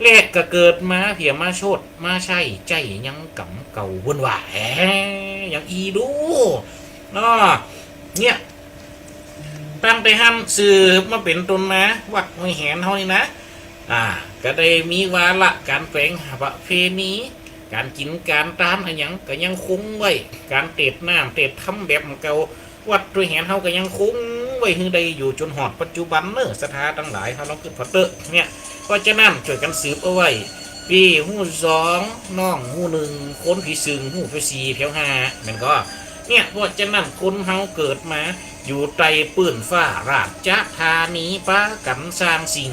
และก็เกิดมาเปื้อมาโชดมาใช้ ใจ๊ยังก๋ำเก่า เปิ้นว่า แหม อย่างอี้ดู เนาะ เนี่ย ตั้งแต่หั้นสืบมาเป๋นต้นมา วัดห้วยแหนเฮานี่นะ อ่า ก็ได้มีวาระก๋านแป๋งประเพณี ก๋านกิ๋นก๋านตานอะหยังก็ยังคงไว้ ก๋านเตศน้ำเตศธรรมแบบเก่า วัดห้วยแหนเฮาก็ยังคงไว้หื้อได้อยู่จ๋นฮอดปัจจุบันเน่อ ศรัทธาตังหลาย เฮาลองกึ๊ดผ่อเต๊อะ เนี่ย เพราะฉะนั้นจ้วยกั๋นสืบเอาไว้ ปี้ฮู้สอง น้องฮู้นึ่ง คนผีซึ่งฮู้ไปสี่แถวห้า แม่นก่อ เนี่ย เพราะฉะนั้นคนเฮาเกิดมาอยู่ใต้ปื้นฟ้าราชธานี ปากั๋นสร้างสิ่ง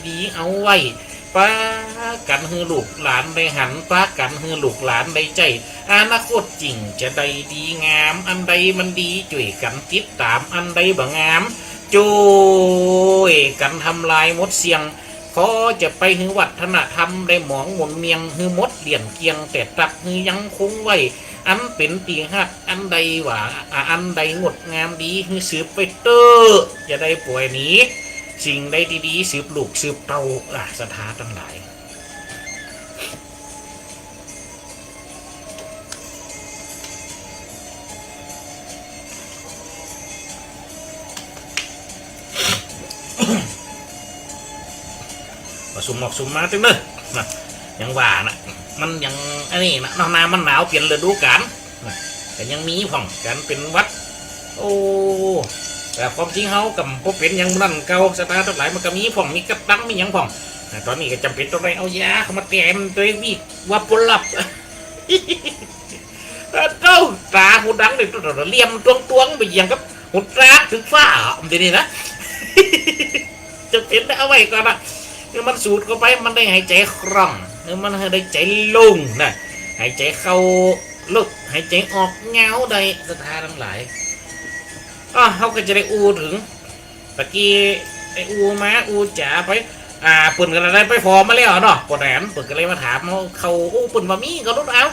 ดีๆ เอาไว้ ปากั๋นหื้อลูกหลานได้หัน ปากั๋นหื้อลูกหลานได้ใจ๊ อนาคตจึ่งจะได้ดีงาม อันใดมันดีจ้วยกั๋นติดต๋าม อันใดบ่งามจ้วยกั๋นทำลายหมดเสี้ยง ขอจะไปหื้อวัฒนธรรมได้หมองหมุนเมียง หื้อหมดเลี้ยนเกลี้ยง แต่ตั๊กหื้อยังคงไว้ อันเป๋นตี้ฮัก อันใดว่า อ่า อันใดงดงามดี หื้อสืบไปเต๊อะ อย่าได้ป่อยหนี สิ่งใดตี้ดีสืบลูกสืบเต้า อ่า ศรัทธาตังหลาย ก็สุมออกสุมมาตึงเน่อ นะ อย่างว่านะ มันยังอันนี้นะ หน้ามันหนาวเปลี่ยนฤดูกาลนะ ก็ยังมีพ่องก๋านเป๋นหวัด โอ้ แต่ความจริงเฮาก็บ่เป๋นหยังนั้นเก่า ศรัทธาตังหลาย มันก็มีพ่อง มีกระตัง มีหยังพ่องนะ ต๋อนนี้ก็จ๋ำเป๋นต้องได้เอายาเข้ามาแต้มโดยวีดวับวับลับ เต้าต๋าหูดังเนี่ย เหลี่ยมตวงๆ ไปอย่างกับหูตราถือฟ้า มันจะนี่นะ จ๋ำเป๋นได้เอาไว้ก่อนนะ หื้อมันสูดเข้าไป มันได้หายใจ๋คล่อง หื้อมันได้ใจ๋โล่งนะ หายใจ๋เข้าลึก หายใจ๋ออกยาวได้ ศรัทธาตังหลาย อ้อ เฮาก็จะได้อู้เถิง ตะกี้ได้อู้มาอู้จ๋าไป อ่า เปิ้นก็ได้ไปผ่อมาแล้วเนาะ ป้อแตน เปิ้นก็เลยมาถามเฮา เข้า อู้ เปิ้นว่ามี ก็ลดเอา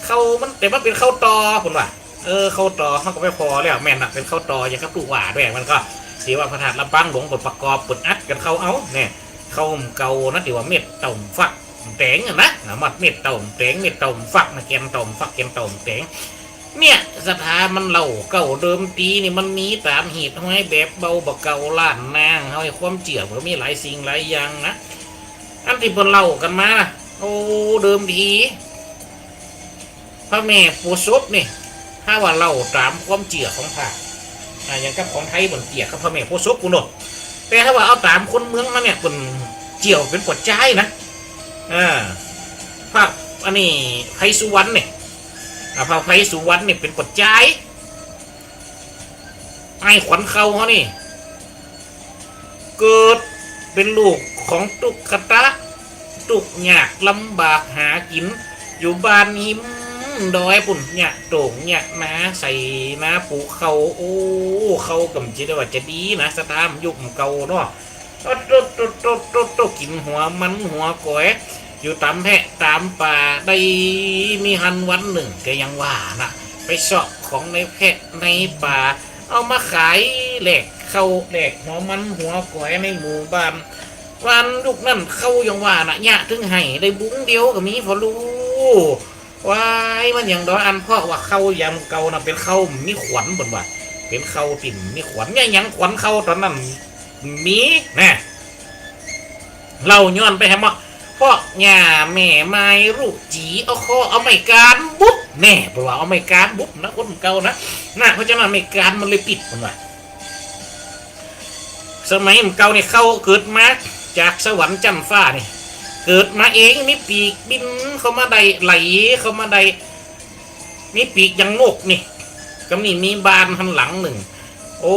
เข้ามัน แต่มันเป๋นเข้าต่อ เปิ้นว่า เออ เข้าต่อ เฮาก็ไปผ่อแล้ว แม่นนะ เป๋นเข้าต่อ อย่างกับตุ๊ว่าแม่น มันก็ ตี้ว่าพระธาตุลำปางหลวงเปิ้นประกอบ เปิ้นอัดกั๋นเข้าเอา เนี่ย ข้าวเก่านะ ตี้ว่าเม็ดเต้าฟักแตงอะนะ อ่า มัดเม็ดเต้าแตง เม็ดเต้าฟักนะ แก่นเต้าฟัก แก่นเต้าแตง เนี่ย ศรัทธา มันเล่าเก่าเดิมตี้นี่มันมีต๋ามหีดห้อยแบบเบาบ่าเก่า ล้านนาเฮา ความเจื้อมันก็มีหลายสิ่งหลายอย่างนะ อันตี้เปิ้นเล่ากั๋นมา โอ้ เดิมตี้ พระแม่โพธิ์ศพนี่ ถ้าว่าเล่าต๋ามความเจื้อของภาค อ่า อย่างกับของไทยเปิ้นเจื้อกับพระแม่โพธิ์ศพปู้นเนาะ แต่ถ้าว่าเอาต๋ามคนเมืองมาเนี่ย เปิ้นเจื้อเป๋นป้อจายนะ อ่า พระ อันนี้ ไพศาลสุวรรณนี่ อ่า พระไพศาลสุวรรณนี่เป๋นป้อจาย ไอ้ขวัญเคราเฮานี่ เกิดเป๋นลูกของตุ๊กตะ ตุ๊กยากลำบากหากิ๋น อยู่บ้านหิมดอยปู้น เยียะโต่งเยียะนา ใส่นาปลูกเครา โอ้ เคราก็บ่ใจ้ว่าจะดีนะ ศรัทธา ยุคเก่าเนาะ โตะ โตะ โตะ โตะ โตะ โตะ กิ๋นหัวมันหัวก๋อย อยู่ต๋ามแพะต๋ามป่า ได้มีหันวันนึ่งก็ยังว่านะ ไปเซาะของในแพะในป่า เอามาขายแลกเคราแลกหัวมันหัวก๋อยในหมู่บ้าน วันยุคนั้นเครายังว่านะ เยียะเถิงไฮ่ได้บุ๋งเดียวก็มี ผ่อฮู้ ว้าย มันหยังดอก อันเพราะว่าเครายามเก่านะ เป๋นเคราบ่มีขวัญ เปิ้นว่า เป๋นเคราตี้บ่มีขวัญ เนี่ย หยังขวัญเคราต๋อนนั้นมีนะ เล่าย้อนไปแหมว่า เพราะย่าแม่มายลูกจี๋ เอาเคราะห์ เอาไม้กานบุบ แน่ เปิ้นว่าเอาไม้กานบุบนะ คนเก่านะ นะ เพราะฉะนั้นไม้กานมันเลยปิ๊ด เปิ้นว่า สมัยเก่านี่เคราเกิดมาจากสวรรค์จั๊นฟ้านี่ เกิดมาเอง มีปีกบินเข้ามาได้ ไหลเข้ามาได้ มีปีกอย่างนกนี่ กำนี้มีบ้านหั้นหลังนึ่ง โอ้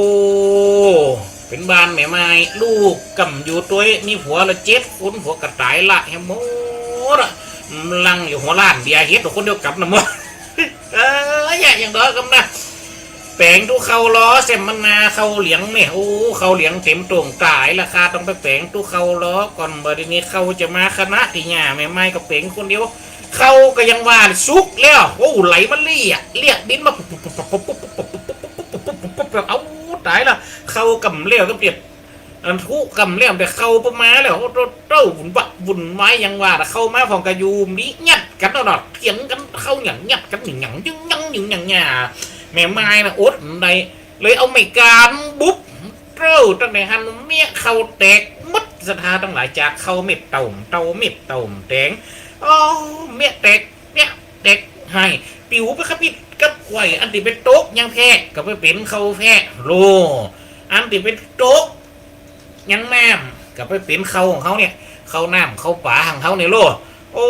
เป๋นบ้านแม่มาย ลูกก็บ่อยู่ตวย มีผัวละเจ็ดคน ผัวก็ต๋ายละแหมหมดอะ นั่งอยู่หัวร้านเบียร์เฮ็ดคนเดียวกั๋นนะหมด เออ เยียะหยังดอกกำนั้น แป๋งตุ๊เคราลอ แซมมะนาเคราเหลียงเนี่ย โอ้ เคราเหลียงเต๋มโต่งต๋ายละ ข้าต้องไปแป๋งตุ๊เคราลอก่อน บ่าเดี่ยวนี้เคราจะมาคณะตี้ ย่าแม่มายก็แป๋งคนเดียว เคราก็ยังว่าสุกแล้ว โอ้ ไหลมาเลี้ย เลี้ยบินมา ปุ๊บ ปุ๊บ ปุ๊บ ปุ๊บ ปุ๊บ ปุ๊บ ปุ๊บ ปุ๊บ ปุ๊บ ปุ๊บ ปุ๊บ ปุ๊บ เอา ต๋ายละ เคราก็บ่แล้วก็เปียด อันตุ๊ก็บ่แล้ว แต่เคราบ่มาแล้ว โอ้โต โต้ วุ่นวะ วุ่นวาย ยังว่า แต่เครามาพ่องก็อยู่มีหยัดกั๋นตลอด เถียงกั๋น เคราหยังหยัดกั๋น หยังหยัง ยึงยัง ยึงยัง ย่าแม่มายนะ อดบ่ได้ เลยเอาไม้กานบุบ โต้ ตั้งแต่หั้นเมี้ยเคราแตกหมด ศรัทธาตังหลาย จากเคราเม็ดเต้า เต้าเม็ดเต้าแตง โอ้ เมี้ยแตก เมี้ยแตกหาย ปิ๋วไปกับมิดกับไขว่ อันตี้ไปตกยังแพะ ก็ไปเป๋นเคราแพะโล อันตี้ไปตกยังน้ำ ก็ไปเป๋นเคราของเฮาเนี่ย เคราน้ำเคราป๋าของเฮาเนี่ยโล โอ้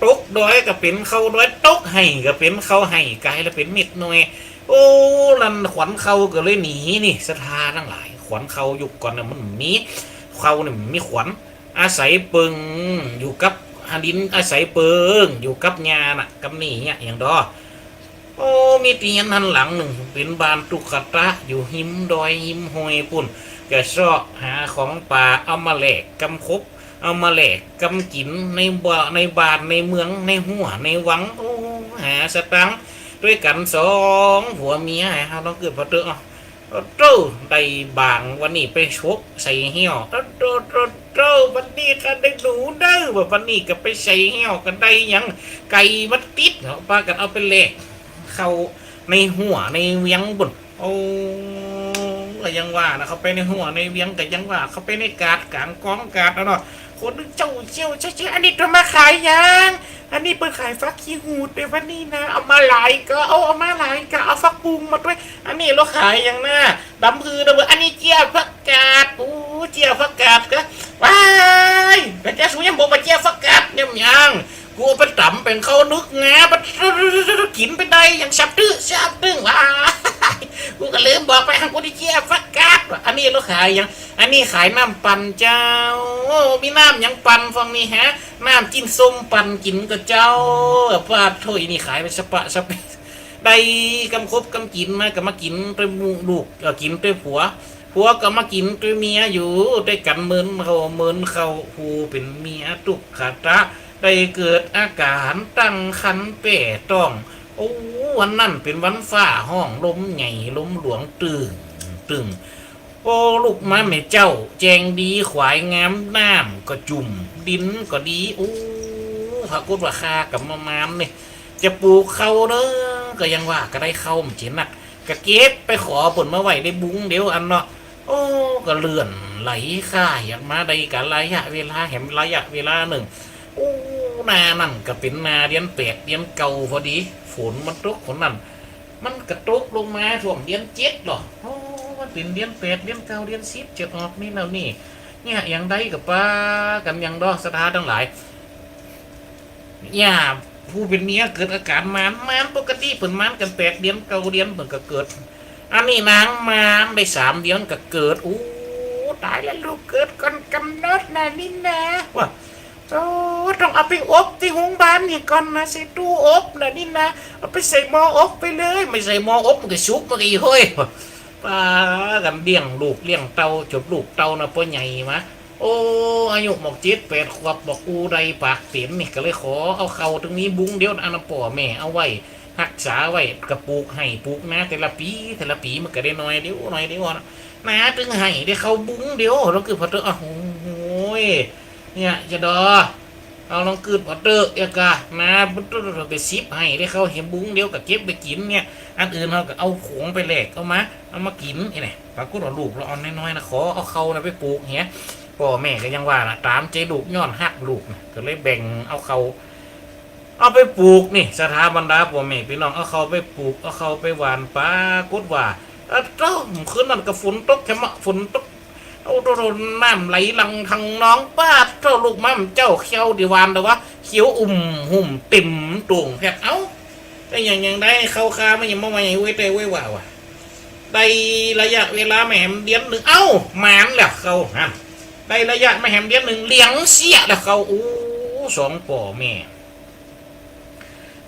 ตกดอยก็เป๋นเคราดอย ตกไฮ่ก็เป๋นเคราไฮ่ ก๋ายละเป๋นเม็ดหน่อย โอ้ นั่นขวัญเคราก็เลยหนีนี่ ศรัทธาตังหลาย ขวัญเครายุคก่อนน่ะมันบ่มี เคราเนี่ยบ่มีขวัญ อาศัยเปิงอยู่กับหาดิน อาศัยเปิงอยู่กับหญ้าน่ะ กำนี้เนี่ย หยังดอ โอ้ มีเตียนหั้นหลังนึ่ง เป๋นบ้านตุ๊กตะ อยู่ฮิมดอยฮิมห้วยปู้น ก็เซาะหาของป่า เอามาแลกกำคบ เอามาแลกกำกิ๋น ในบ่า ในบ้านในเมือง ในฮั้วในวัง โอ้ หาสตางค์ตวยกั๋นสองผัวเมีย หาเฮาต้องเกิดพอเตอะ โอ้โต้ ได้บ่าง วันนี้ไปฉกใส่แห้ว โอ้โต้ โอ้โต้ วันนี้ข้าได้หนูเน่อ ว่าวันนี้ก็ไปใส่แห้ว ก็ได้หยัง ไก่มาติดเนาะ ปากั๋นเอาไปแลก เข้าในฮั้วในเวียงปู้น โอ้ ก็ยังว่านะ เข้าไปในฮั้วในเวียง ก็ยังว่า เข้าไปในกาดก๋างกองกาดอะเนาะ คนนึ่งเจ้าเจี้ยวเจ้าเจี้ยว อันนี้เปิ้นมาขายหยัง อันนี้เปิ้นขายฟักขี้หูดเด้อวันนี้นะ เอามาหลายก็เอา เอามาหลายก็เอา ฟักบุ้งมาตวย อันนี้ลาวขายหยังนะ ดำฮือเด้อเว้ย อันนี้เจี้ยฟักกาด โอ้ เจี้ยฟักกาดก็ ว้าย ก็เจ้าสูยังบอกว่าเจี้ยฟักกาด แหนมหยัง กูเอาไปต๋ำเป๋นข้าวนึ่งงา บัดกิ๋นไปได้หยัง แซ่บตึ๊ด แซ่บตึ๊ด ว้าย กูก็ลืมบอกไป อันกูได้เจี้ยฟักกาดว่ะ อันนี้ลาวขายหยัง อันนี้ขายน้ำปั่นเจ้า มีน้ำหยังปั่นฟังนี่ฮะ น้ำจิ้มส้มปั่นกิ๋นก่อเจ้า ปาดโธ่ อีนี่ขายไปสะปะสะเปะ ได้กำคบกำกิ๋นมา ก็มากิ๋นตวยหมู่ลูก เอ่อ กิ๋นตวยผัว ผัวก็มากิ๋นตวยเมีย อยู่ตวยกั๋นเมินเข้าเมินเข้า ผู้เป๋นเมียตุ๊กตะ ได้เกิดอาก๋านตั้งครรภ์แป้ต๊อง โอ้ วันนั้นเป๋นวันฟ้าฮ้อง ลมใหญ่ลมหลวงตึงตึง โอ้ ลุกมาแม่เจ้า แจ้งดี ขวายงาม น้ำก็จุ่ม ดินก็ดี โอ้ ปรากฏว่าข้ากับมะมามนี่ จะปลูกเข้าเน้อ ก็ยังว่าก็ได้เข้าบ่เจ๋งนัก ก็เก็บไปขอเปิ้นมาไว้ได้บุ้งเดียวอันเนาะ โอ้ ก็เลื่อนไหลข้าอยากมาได้กาละยะเวลา แหมระยะเวลานึ่ง โอ้ นานั่นก็เป๋นนาเดือนแปดเดือนเก้าพอดี ฝนมันตก ฝนนั่น มันก็ตกลงมาช่วงเดือนเจ็ดลอ โอ้ มันเป๋นเดือนแปดเดือนเก้าเดือนสิบจะออกนี่แล้วนี่ เนี่ย อย่างใดก็ปากั๋นอย่างดอ ศรัทธาตังหลาย เนี่ย ผู้เป๋นเมียเกิดอาก๋านหมาน หมานปกติ เปิ้นหมานกั๋นแปดเดือนเก้าเดือนเปิ้นก็เกิด อันนี้นางหมานได้สามเดือนก็เกิด อู้ ต๋ายแล้ว ลูกเกิดก่อนก๋ำหนดนานี่นา ว่า โอ้ ต้องเอาไปอบตี้โฮงบาลนี่ก่อนนา ใส่ตู้อบนานี่นา เอาไปใส่หม้ออบไปเลย บ่ใส่หม้ออบมันก็สุก มันก็อีห้อย ปากั๋นเลี้ยงลูกเลี้ยงเต้า จ๋นลูกเต้านะ ปอใหญ่มา โอ้ อายุหมดเจ็ดแปดขวบ บ่อู้ได้ปากเป๋นนี่ ก็เลยขอเอาเข้าตึงนี้บุ้งเดียว อันนั้นป้อแม่เอาไว้ ฮักษาไว้ ก็ปลูกไฮ่ปลูกนา แต่ละปี๋ แต่ละปี๋มันก็ได้หน่อยเดียว หน่อยเดียวนะ นาตึงไฮ่ได้เข้าบุ้งเดียว ลองกึ๊ดผ่อเต๊อะ โอ้โหย เนี่ย จะดอ เอาลองกึ๊ดผ่อเต๊อะ เอ๊ะกะ นามันต้องไปสิบไฮ่ ได้เข้าแหมบุ้งเดียวก็เก็บไปกิ๋นเนี่ย อันอื่นเฮาก็เอาของไปแลกเอามา เอามากิ๋น ไอ้เนี่ย ปรากฏว่าลูกละอ่อนน้อยๆ นะ ขอเอาเข้านะไปปลูกเหีย ป้อแม่ก็ยังว่านะ ต๋ามใจ๋ลูก ย้อนฮักลูกนะ ก็เลยแบ่งเอาเข้า เอาไปปลูกนี่ ศรัทธาบรรดาป้อแม่ปี้น้อง เอาเข้าไปปลูก เอาเข้าไปหว่าน ปรากฏว่า เอ้อ เต้า คืนนั้นก็ฝนตกแหมเนาะ ฝนตก โอ้โธ่ น้ำไหลหลั่งทังนอง ป๊าดโธ่ ลุกมาแม่เจ้า เข้าตี้หว่านแต่ว่าเขียวอุ่มหุ่มเต็มโต่งแผด เอ้า แต่อย่าง อย่างใดเข้าข้ามันยังบ่มาไว้แต่ไว้ว่าว่ะ ได้ระยะเวลามาแหมเดือนนึ่ง เอ้า หมานแล้วเข้าหั้น ได้ระยะมาแหมเดือนนึ่ง เหลืองเสี้ยแล้วเข้า โอ้ สองป้อแม่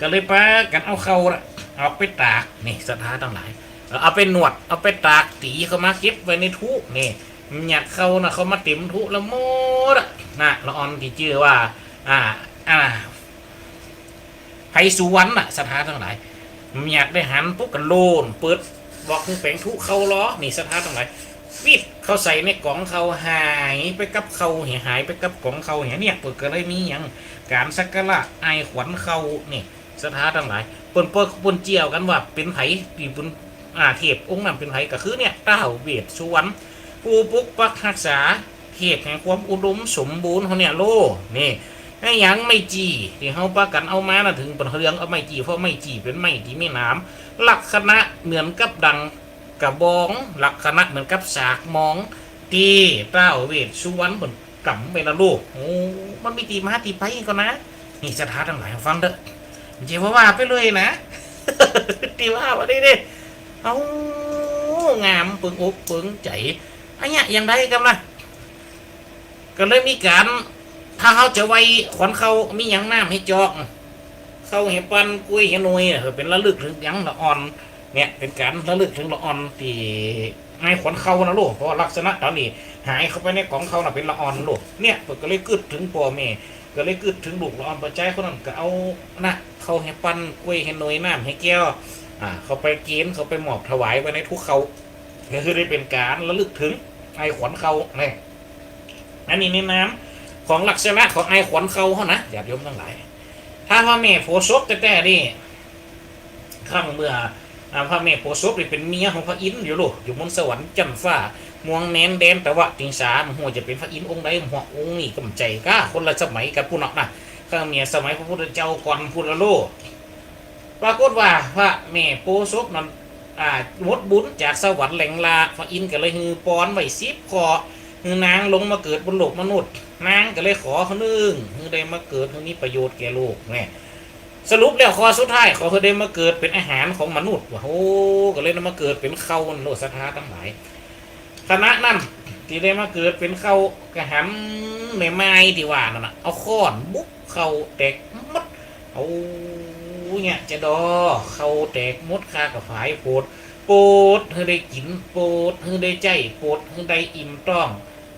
ก็เลยปากั๋นเอาเข้าละ เอาไปตาก นี่ ศรัทธาตังหลาย เอาไปหนวด เอาไปตากตี๋เข้ามาเก็บไว้ในถุนี่ หยัดเข้านะ เข้ามาเต็มถุแล้วหมดอะ นะ ละอ่อนตี้จื้อว่า อ่า อ่า ไพศาลน่ะ ศรัทธาตังหลาย หยัดได้หันปุ๊บก็โล่น เปิด บอกคือแป๋งถุเข้าลอ นี่ ศรัทธาตังหลาย ปิ๊บ เข้าใส่ในก๋องเข้า หายไปกับเข้าเหีย หายไปกับก๋องเข้าเหีย เนี่ย เปิ้นก็เลยมีหยัง ก๋านสักการะอ้ายขวัญเข้า นี่ ศรัทธาตังหลาย เปิ้น เปิ้น เปิ้นเจียกั๋นว่าเป๋นใผ ตี้เปิ้น อ่า เทพองค์นั้นเป๋นใผ ก็คือเนี่ย ท้าวเวสสุวรรณ ผู้ปกปักฮักษา เทพแห่งความอุดมสมบูรณ์เฮาเนี่ยโล นี่ ไอ้หยังไม้จี้ ตี้เฮาปากั๋นเอามาน่ะ เถิงเปิ้นเฮืองเอาไม้จี้ เพราะไม้จี้เป๋นไม้ตี้มีหนาม ลักษณะเหมือนกับดังกระบอง ลักษณะเหมือนกับสากมอง ตี้ท้าวเวสสุวรรณเปิ้นกำไว้นะลูก โอ้ มันมีตี้มาตี้ไปก่อนะ นี่ศรัทธาตังหลายฟังเต๊อะ บ่ใจ้ว่าว่าไปเลยนะ ตี้ว่ามาได้เด้ เอ้า งามเปิงอกเปิงใจ๋ อะเนี้ย อย่างใดกำนะ ก็เลยมีก๋าน ถ้าเฮาจะไหว้ขวัญเข้า มีหยังน้ำหื้อจอก เข้าหื้อปัน กล้วยหื้อหน่วย เออ เป๋นระลึกเถิงหยังละอ่อน เนี่ย เป๋นก๋านระลึกเถิงละอ่อนตี้อ้ายขวัญเข้านะลูก เพราะลักษณะต๋อนนี้หายเข้าไปในก๋องเข้าน่ะเป๋นละอ่อนลูก เนี่ย เปิ้นก็เลยกึ๊ดเถิงป้อแม่ ก็เลยกึ๊ดเถิงลูกละอ่อน ป้อใจ๋คนนั้นก็เอานะ เข้าหื้อปัน กล้วยหื้อหน่วย น้ำหื้อแก้ว อ่า เข้าไปเก๋ณฑ์ เข้าไปมอบถวายไว้ในถุเข้า ก็คือได้เป๋นก๋านระลึกเถิงอ้ายขวัญเข้า นี่ อันนี้ในนามของลักษณะของอ้ายขวัญเข้าเฮานะ ญาติโยมตังหลาย ถ้าพระแม่โพธิ์ศพแต๊ๆ นี่ ครั้งเมื่อ อ่า พระแม่โพธิ์ศพนี่เป๋นเมียของพระอินทร์อยู่ลูก อยู่บนสวรรค์จั๊นฟ้า ม่วงแนนแดนตะวะติงสา บ่ฮู้จะเป๋นพระอินทร์องค์ใด บ่ฮู้องค์นี้ก็บ่ใจ้ก้า คนละสมัยกับปุ้นเนาะนะ ครั้งเมื่อสมัยพระพุทธเจ้าก่อนปุ้นละลูก ปรากฏว่าพระแม่โพธิ์ศพนั้น อ่า หมดบุญจากสวรรค์แหลงลา พระอินทร์ก็เลยหื้อปอนไว้สิบข้อ หื้อนางลงมาเกิดบนโลกมนุษย์ นางก็เลยขอข้อนึ่ง หื้อได้มาเกิด หื้อมีประโยชน์แก่โลก แน่ สรุปแล้วข้อสุดท้าย ขอหื้อได้มาเกิดเป๋นอาหารของมนุษย์ ว่า โอ้ ก็เลยได้มาเกิดเป๋นเข้านั่นโลด ศรัทธาตังหลาย ขณะนั้นตี้ได้มาเกิดเป๋นเข้า ก็หันแม่ไม้ตี้ว่านั่นน่ะ เอาค้อนบุบเข้าแตกหมด เอาเนี่ยจะดอ เข้าแตกหมด ข้าก็ผายโผด โผดหื้อได้กิ๋น โผดหื้อได้ใจ๊ โผดหื้อได้อิ่มต๊อง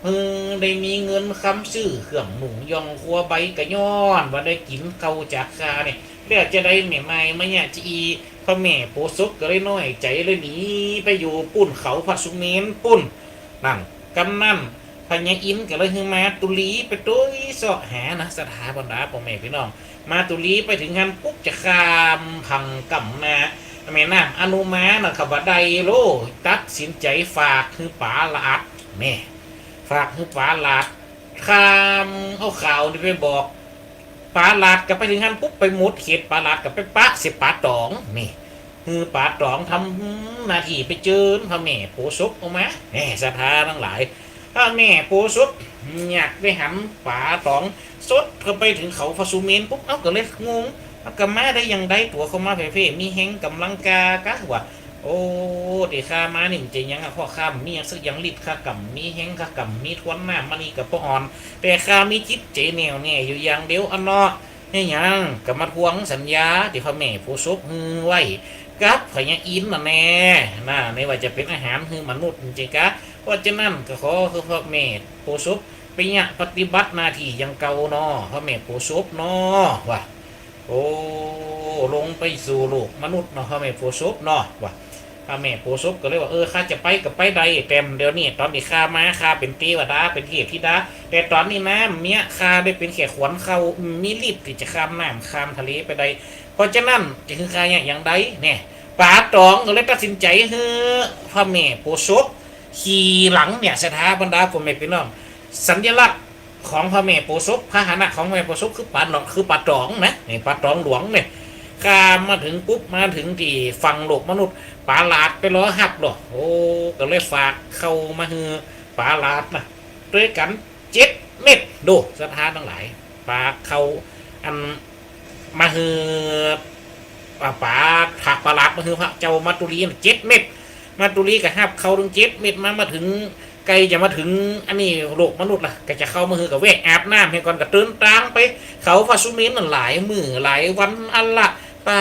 หื้อได้มีเงินคำซื้อเครื่องนุ่งย่องครัวใบ ก็ย้อนว่าได้กิ๋นเข้าจากข้าเนี่ย แล้วจะได้แม่ไม้มาเนี่ยจะอี พระแม่โพธิ์ศพก็เลยน้อยใจ๋ เลยหนีไปอยู่ปุ้นเขาพระสุเมรุปุ้น นั่น กำนั้นพญาอินทร์ก็เลยหื้อมาตุลีไปตวยเซาะหานะ ศรัทธาบรรดาป้อแม่ปี้น้อง มาตุลีไปเถิงหั้นปุ๊บจะข้ามฝั่งก้ำนาแม่น้ำอนุมานะ ก็บ่ได้โล ตัดสินใจ๋ฝากหื้อป๋าหลาด แม่ ฝากหื้อป๋าหลาด ข้ามเอาข่าวนี่ไปบอกป๋าหลาด ก็ไปเถิงหั้นปุ๊บไปหมดเขตป๋าหลาด ก็ไปปะเสียป๋าต๋อง นี่ หื้อป๋าต๋องทำหน้าตี้ไปเจิญพระแม่โพธิ์ศพออกมา แม่ ศรัทธาตังหลาย พระแม่โพธิ์ศพอยากได้หันป๋าต๋องสดเข้าไปเถิงเขาพระสุเมรุปุ๊บ เอ้า ก็เลยงง เอ้า ก็มาได้อย่างใด ตั๋วเข้ามาแผ่ๆ มีแฮงก๋ำลังกล้ากะวะ โอ้ ตี้ข้ามานี่มันจะหยังอะ เพราะข้าบ่มีหยังสักอย่าง ฤทธิ์ข้าก็บ่มี แฮงข้าก็บ่มี ทวนน้ำมานี่ก็บ่อ่อน แต่ข้ามีจิตใจ๋แน่วแน่อยู่อย่างเดียวอันเนาะ เฮ็ดหยัง ก็มาทวงสัญญาตี้พระแม่โพธิ์ศพหื้อไว้กับพญาอินทร์นั่นแน่ นะ ในว่าจะเป๋นอาหารหื้อมนุษย์จริงๆ กะ เพราะฉะนั้นก็ขอหื้อพระแม่โพธิ์ศพไปเยียะปฏิบัติหน้าตี้อย่างเก่าเนาะ พระแม่โพธิ์ศพเนาะ ว่า โอ้ ลงไปสู่โลกมนุษย์เนาะ พระแม่โพธิ์ศพเนาะ ว่า พระแม่โพธิ์ศพก็เลยว่า เออ ข้าจะไปก็ไปได้ แต่เดี๋ยวนี้ต๋อนตี้ข้ามา ข้าเป๋นเตวดา เป๋นเทพธิดา แต่ต๋อนนี้นะ เมียข้าได้เป๋นแค่ขวัญข้าว มีฤทธิ์ตี้จะข้ามน้ำข้ามทะเลไปได้ เพราะฉะนั้นจะหื้อข้าเยียะอย่างใด แน่ ป๋าต๋องก็เลยตัดสินใจ๋หื้อพระแม่โพธิ์ศพขี่หลังเนี่ย ศรัทธาบรรดาป้อแม่ปี้น้อง สัญลักษณ์ของพระแม่โพธิ์ศพ พาหนะของพระแม่โพธิ์ศพคือป๋าหนอ คือป๋าต๋องนะ นี่ป๋าต๋องหลวงเนี่ย ข้ามมาเถิงปุ๊บ มาเถิงตี้ฝั่งโลกมนุษย์ ป๋าหลาดไปรอฮับเนาะ โอ้ ก็เลยฝากข้าวมาหื้อป๋าหลาดนะ ตวยกั๋นเจ็ดเม็ด โด ศรัทธาตังหลาย ฝากข้าวอันมาหื้อ ป๋า ป๋า ฝากป๋าหลาดมาหื้อพระเจ้ามาตุลีน่ะเจ็ดเม็ด มาตุลีก็ฮับข้าวเถิงเจ็ดเม็ดมา มาเถิง ใก้จะมาเถิงอันนี้โลกมนุษย์ละ ก็จะเข้ามาหื้อก็แวะอาบน้ำหื้อก่อน ก็เดินตางไปเขาพระสุเมรุนั่นหลายมื้อหลายวันอันละ ป้า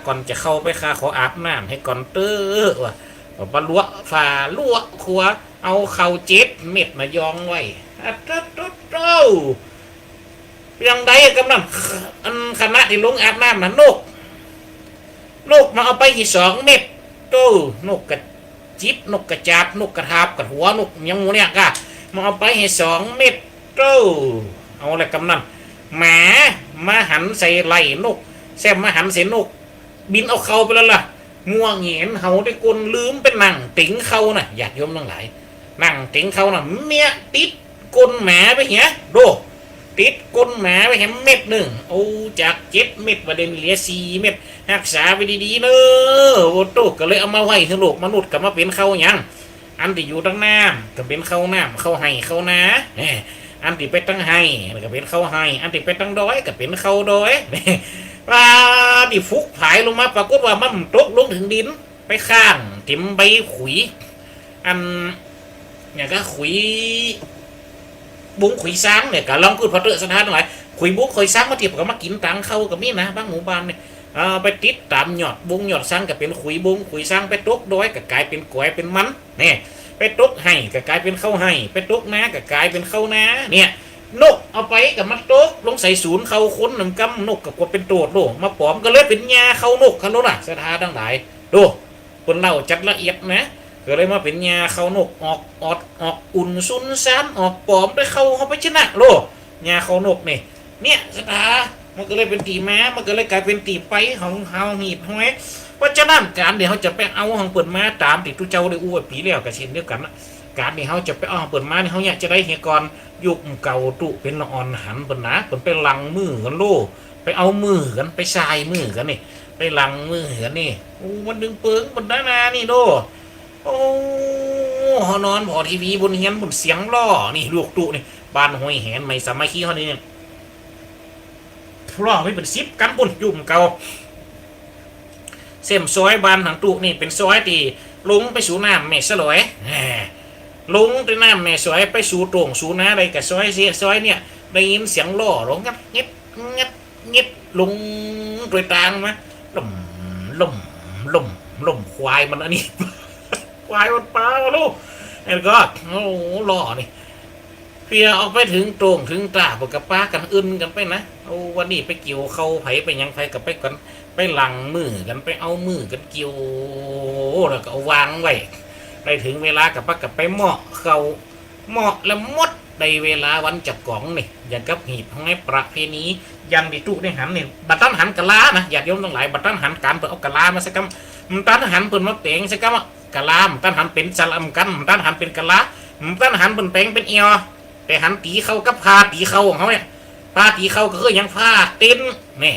ก่อนจะเข้าไปข้าขออาบน้ำหื้อก่อนเต๊อะ ว่า ป๋าลัวฝาลัวครัว เอาข้าวเจ็ดเม็ดน่ะยองไว้ อะโต๊ะโต๊ะโต๊ะ อย่างใดกำนั้น อันขณะตี้ลงอาบน้ำน่ะ นก นกมาเอาไปหื้อสองเม็ด โต้ นกกระจิบ นกกระจาบ นกกระทาบ กระหัว นกหยังหมู่เนี่ยกะ มาเอาไปหื้อสองเม็ด โต้ เอาละกำนั้น หมามาหันใส่ไหล่นก แซมมาหันใส่นก บินเอาข้าวไปแล้วล่ะ มัวแหงนเห่าแต่ก้น ลืมไปนั่งเต็งข้าวน่ะ ญาติโยมตังหลาย นั่งเต็งข้าวน่ะ เมี้ยติดก้นหมาไปเหีย โด ติดก้นหมาไปเหียเม็ดนึ่ง โอ้ จากเจ็ดเม็ดบ่าเดี่ยวนี้เหลือสี่เม็ด ฮักษาไว้ดีๆ เน้อ โอ้โต ก็เลยเอามาไว้หื้อโลกมนุษย์ ก็มาเป๋นข้าวหยัง อันตี้อยู่ตังน้ำก็เป๋นข้าวน้ำ ข้าวไฮ่ข้าวนา แหม อันตี้ไปตังไฮ่ก็เป๋นข้าวไฮ่ อันตี้ไปตังดอยก็เป๋นข้าวดอย ว่าตี้ฟุกผายลงมา ปรากฏว่ามันตกลงเถิงดิน ไปค้างเต็มใบขุย อัน เนี่ยก็ขุยบงขุยซางเนี่ย ก็ลองกึ๊ดผ่อเต๊อะศรัทธาตังหลาย ขุยบงขุยซางมาเทียบกับมากิ๋นตังข้าวก็มีนะ บางหมู่บ้านเนี่ย เอ่อ ไปติดต๋ามยอดบงยอดซางก็เป๋นขุยบงขุยซาง ไปตกดอยก็ก๋ายเป๋นก๋อยเป๋นมัน เนี่ย ไปตกไฮ่ก็ก๋ายเป๋นข้าวไฮ่ ไปตกนาก็ก๋ายเป๋นข้าวนาน เนี่ย นกเอาไปก็มาตกลงใส่สูนข้าวคน นำกำนกก็กั๋วเป๋นโตษโล มาป๋อมก็เลยเป๋นหญ้าข้าวนก คันโลน่ะ ศรัทธาตังหลาย โด เปิ้นเล่าจัดละเอียดนะ ก็เลยมาเป๋นหญ้าข้าวนก ออกออดออกอุ่นซุนซาน ออกป๋อมไปเข้า เข้าไปชนะโล หญ้าข้าวนกนี่ เนี่ยศรัทธา มันก็เลยเป๋นตี้มา มันก็เลยก๋ายเป๋นตี้ไปของเฮาหีดห้อย เพราะฉะนั้นก๋านตี้เฮาจะไปเอาของเปิ้นมาต๋ามตี้ตุ๊เจ้าได้อู้ไว้ปี๋แล้วก็เช่นเดียวกั๋นนะ ก๋านตี้เฮาจะไปเอาของเปิ้นมานี่ เฮาเยียะจะใดเหียก่อน ยุคเก่าตุ๊เป๋นละอ่อนหันเปิ้นนะ เปิ้นไปหลั่งมือกั๋นโล ไปเอามือกั๋น ไปส่ายมือกั๋นนี่ ไปหลั่งมือกั๋นนี่ โอ้ มันดึงเปิงเปิ้นได้นานี่โล โอ้ เฮานอนผ่อทีวีบนเฮือนปุ้น เสียงล้อนี่ ลูกตุ๊นี่ บ้านห้วยแหนใหม่สามัคคีเฮานี่ ล้อมีเป๋นสิบกั๋นปุ้น ยุคเก่า เส้นซอยบ้านของตุ๊นี่เป๋นซอยตี้ลงไปสู่น้ำแม่สลอย แหม ลงแต่น้ำแม่สลอยไปสู่โต่งสู่นาได้ก็ซอยเสี้ย ซอยเนี่ย ได้ยินเสียงล้อลงงัดเงียด งัดเงียด ลงตวยตางมา ล่ม ล่ม ล่ม ล่ม ควายมันอันนี้ ควายมันปาลูก แล้วก็ โอ้ ล้อนี่ เปียออกไปเถิงโต่งเถิงต๋า เปิ้นก็ปากั๋นอึนกั๋นไปนะ โอ้ วันนี้ไปเกี่ยวข้าวไผไปหยังไผก็ไปกั๋น ไปหลั่งมือกั๋น ไปเอามือกั๋นเกี่ยว แล้วก็เอาวางไว้ ได้เถิงเวลาก็ปะกั๋นไปเหมาะเข้า เหมาะแล้วหมด ได้เวลาวันจะก๋องนี่ อย่างกับหีบห้อยประเพณี อย่างตี้ตุ๊ได้หันนี่ บ่ตันหันกะลานะ ญาติโยมตังหลาย บ่ตันหันก๋านเปิ้นเอากะลามาสักกำ บ่ตันหันเปิ้นมาแป๋งสักกำอะ กะลา บ่ตันหันเป๋นสะหล่ำกั๋น บ่ตันหันเป๋นกะลา บ่ตันหันเปิ้นแป๋งเป๋นแอ่ว แต่หันตี๋เข้ากับผ้าตี๋เข้าของเฮาเนี่ย ผ้าตี๋เข้าก็คือหยัง ผ้าเต็นท์เนี่ย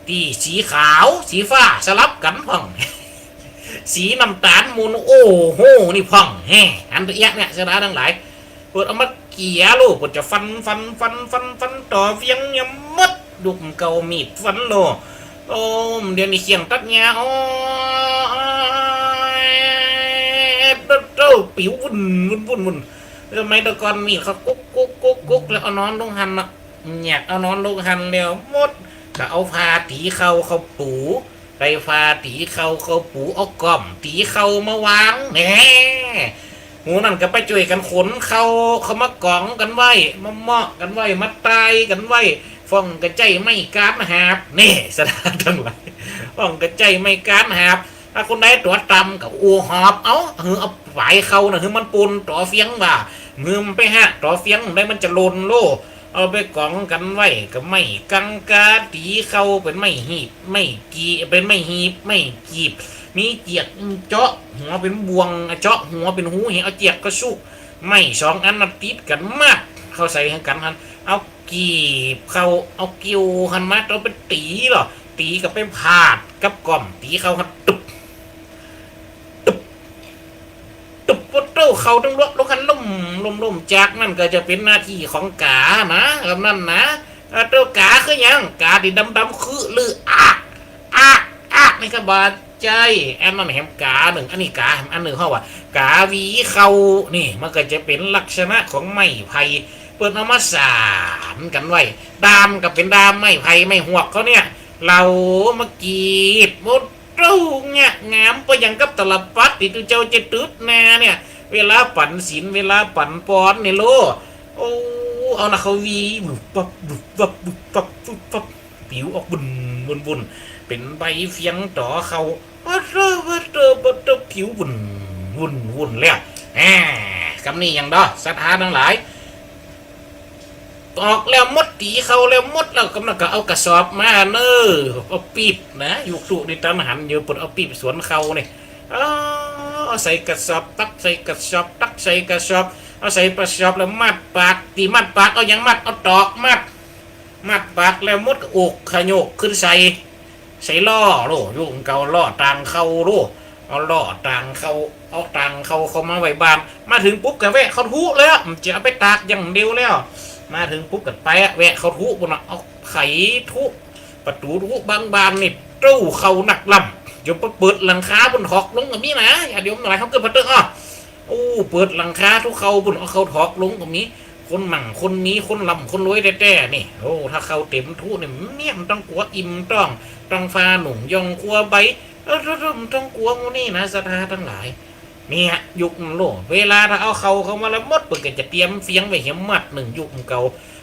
ตี้สีขาว สีฟ้าสลับกั๋นพ่อง สีน้ำต๋าลมูน โอ้โห นี่พ่อง แฮ่ หันตะเอียะเนี่ย ศรัทธาตังหลาย เปิ้นเอามาเกี่ยโล เปิ้นจะฟัน ฟัน ฟัน ฟัน ฟัน ต่อเฟียงเนี่ยหมด ลูกเก่ามีดฟันโล โอ้ เดี๋ยวนี้เคี่ยงตัดหญ้า โอ้ย เต้า ปิ๋ววุ่น วุ่น วุ่น วุ่น สมัยตะก่อนมีดเขากุ๊ก กุ๊ก กุ๊ก กุ๊ก แล้วเอานอนลงหั้นน่ะ แหยกเอานอนลงหั้นแล้วหมด ก็เอาผ้าตี๋เข้าเข้าปู ได้ผ้าตี๋เข้าเข้าปู เอาก้อมตี๋เข้ามาวาง แหน่ หมู่นั้นก็ไปจ้วยกั๋นขนเข้า เข้ามาก๋องกั๋นไว้ มาเหมาะกั๋นไว้ มาตายกั๋นไว้ พ่องก็ใจ๊ไม้ก๊านหาบ แน่ ศรัทธาตังหลาย พ่องก็ใจ๊ไม้ก๊านหาบ ถ้าคนใดตั๋วต่ำก็อู้หอบเอา หื้อเอาป๋ายเข้าน่ะ หื้อมันปูนต่อเฟียงว่า หื้อมันไปหาะต่อเฟียงได้มันจะหล่นโล เอาไปก๋องกั๋นไว้กับไม้กังกา ตี๋เข้าเป๋นไม้หีบ ไม้กีบ เป๋นไม้หีบ ไม้กีบ มีเจียกเจาะหัวเป๋นบ่วง เจาะหัวเป๋นฮู หื้อเอาเจียกกระสุก ไม้สองอันมาติดกั๋นมัดเข้าใส่กั๋นหั้น เอา กีบเข้า เอากิ่วหั้นมา เอาไปตี๋เหรอ ตี๋ก็ไปพาดกับก้อมตี๋เข้าหั้น ตุ๊บ ตุ๊บ ตุ๊บ โอ้โต้ เข้าตึงลวกลงหั้น ล้ม ล้ม ล้ม จากนั้นก็จะเป๋นหน้าตี้ของก๋านะ กำนั้นนะ เออ โต้ ก๋าคือหยัง ก๋าตี้ดำๆ คือลือ อาก อาก อาก นี่ก็บ่ใจ้ อันนั้นแหมก๋านึ่ง อันนี้ก๋า อันนึ่งเฮาว่า ก๋าหวีเข้า นี่ มันก็จะเป๋นลักษณะของไม้ไผ่ เปิ้นเอามาสานกั๋นไว้ ด้ามก็เป๋นด้ามไม้ไผ่ไม้ฮวกเขาเนี่ย เหล่ามากีบ โอ้โต้ เงี้ย งามปะหยังกับตลับปัดตี้ตุ๊เจ้าจะตึดนาเนี่ย เวลาปั๋นศีล เวลาปั๋นปอนนี่โล โอ้ เอานะเขาหวี บึบปับ บึบปับ บึบปับ บึบปับ ปิ๋วออกบุ่น บุ่น บุ่น เป๋นใบเฟียงต่อเข้า ปัดเตอ ปัดเตอ ปัดเตอ ปิ๋วบุ่น บุ่น บุ่นแล้ว แหม กำนี้หยังดอ ศรัทธาตังหลาย ออกแล้วหมด ตี๋เข้าแล้วหมดแล้ว กำนั้นก็เอากระสอบมาเน่อ เอาปิ๊บนะ ยุคตุ๊นี่ตันหันอยู่ เปิ้นเอาปิ๊บสวนเข้านี่ เอา เอาใส่กระสอบ ตักใส่กระสอบ ตักใส่กระสอบ เอาใส่กระสอบแล้วมัดปาก ตี้มัดปาก เอาหยังมัด เอาตอกมัด มัดปากแล้วหมดก็โอกขะโยกขึ้นใส่ ใส่ล้อโล ยุคเก่าล้อตางเข้าโล เอาล้อตางเข้า เอาตางเข้าเข้ามาไว้บ้าน มาเถิงปุ๊บก็แวะเข้าตุ๊แล้ว บ่จะเอาไปตากอย่างเดียวแล้ว มาเถิงปุ๊บก็ไปแวะเข้าตุ๊ปุ้นน่ะ เอาไขตุ๊ ประตู๋ตุ๊บางๆ นี่ โต้ เข้านักล้ำ เดี๋ยวไปเปิดหลังคาปุ้นถอกลงก็มีนะ ญาติโยมตังหลาย เฮาเกิดบ่เต๊อะอ้อ โอ้ เปิดหลังคาตุ๊เข้าปุ้น เอาเข้าถอกลงก็มี คนมั่งคนมี คนร่ำคนรวยแต๊ๆ นี่ โอ้ ถ้าเข้าเต๋มตุ๊นี่ เนี่ย บ่ต้องกั๋วอิ่มต๊อง ต้องฟ้าหนุ่งย่องครัวใบ เออ บ่ต้องกั๋วหมู่นี้นะ ศรัทธาตังหลาย เนี่ย ยุคนั้นโล เวลาถ้าเอาเข้าเข้ามาแล้วหมด เปิ้นก็จะเตรียมเฟียงไว้เหียมัดนึ่ง ยุคเก่า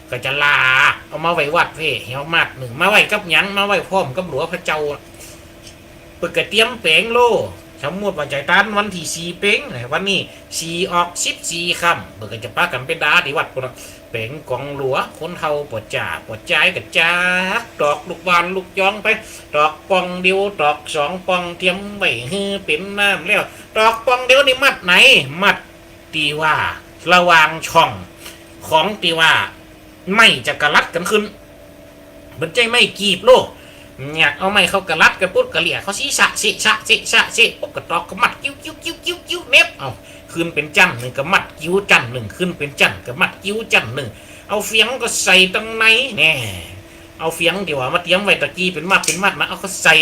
ก็จะลากเอามาไว้วัดเพ่เหียมัดนึ่ง มาไว้กับหยัง มาไว้พร้อมกับหลัวพระเจ้า เปิ้นก็เตรียมแป๋งโล สมมุติว่าจะตานวันตี้สี่เป๋ง วันนี้สี่ออก สิบสี่ค่ำ เปิ้นก็จะปากั๋นไปดาตี้วัดปุ้นน่ะ แป๋งก๋องหลัว คนเฒ่าป้อจ๋าป้อจายก็จักตอกลูกหว่านลูกยองไป ตอกป่องเดียว ตอกสองป่อง เตรียมไว้หื้อเป๋นน้ำแล้ว ตอกป่องเดียวนี่มัดไหน มัดตี้ว่าระหว่างช่องของตี้ว่าไม้จะกะลัดกั๋นขึ้น บ่ใจ้ไม้กีบโล อยากเอาไม้เข้ากะลัดกั๋นปุ๊บ กะเลี่ยเข้าสีสะเสะ สะเสะ สะเสะ ปุ๊บ ก็ตอกก็มัด กิ้ว กิ้ว กิ้ว กิ้ว เหน็บ เอา ขึ้นเป๋นจั้นนึ่ง ก็มัด กิ้ว จั้นนึ่ง ขึ้นเป๋นจั้น ก็มัด กิ้ว จั้นนึ่ง เอาเฟียงก็ใส่ตังใน แน่ เอาเฟียงตี้ว่ามาเตรียมไว้ตะกี้เป๋นมัดเป๋นมัดนะ เอาเข้าใส่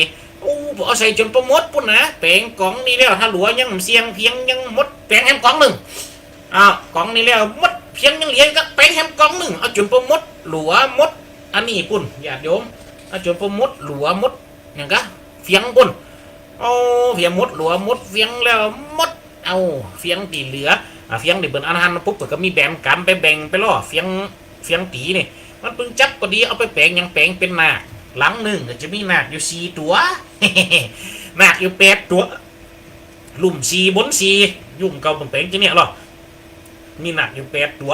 โอ้ เอาใส่จ๋นปะหมดปุ้นนะ แป๋งก๋องนี้แล้ว ถ้าหลัวยังบ่เสี้ยง เฟียงยังบ่หมด แป๋งแหมก๋องนึ่ง อ้าว ก๋องนี้แล้วหมด เฟียงยังเหลือก็แป๋งแหมก๋องนึ่ง เอาจ๋นปะหมด หลัวหมด อันนี้ปุ้น ญาติโยม เอาจ๋นปะหมด หลัวหมด หยังกะ เฟียงปุ้น โอ้ เฟียงหมด หลัวหมด เฟียงแล้วหมด เอาเฟียงตี้เหลือ อ่า เฟียงตี้เปิ้นอันหันมาปุ๊บ เปิ้นก็มีแบ่งกั๋นไป แบ่งไปล้อ เฟียง เฟียงตี๋นี่ มันปึงจับก็ดี เอาไปแป๋งหยัง แป๋งเป๋นนาค หลังนึ่งก็จะมีนาคอยู่สี่ตั๋ว นาคอยู่แปดตั๋ว ลุ่มสี่บนสี่ ยุคเก่าเปิ้นแป๋งจะเนี่ยลอ มีนาคอยู่แปดตั๋ว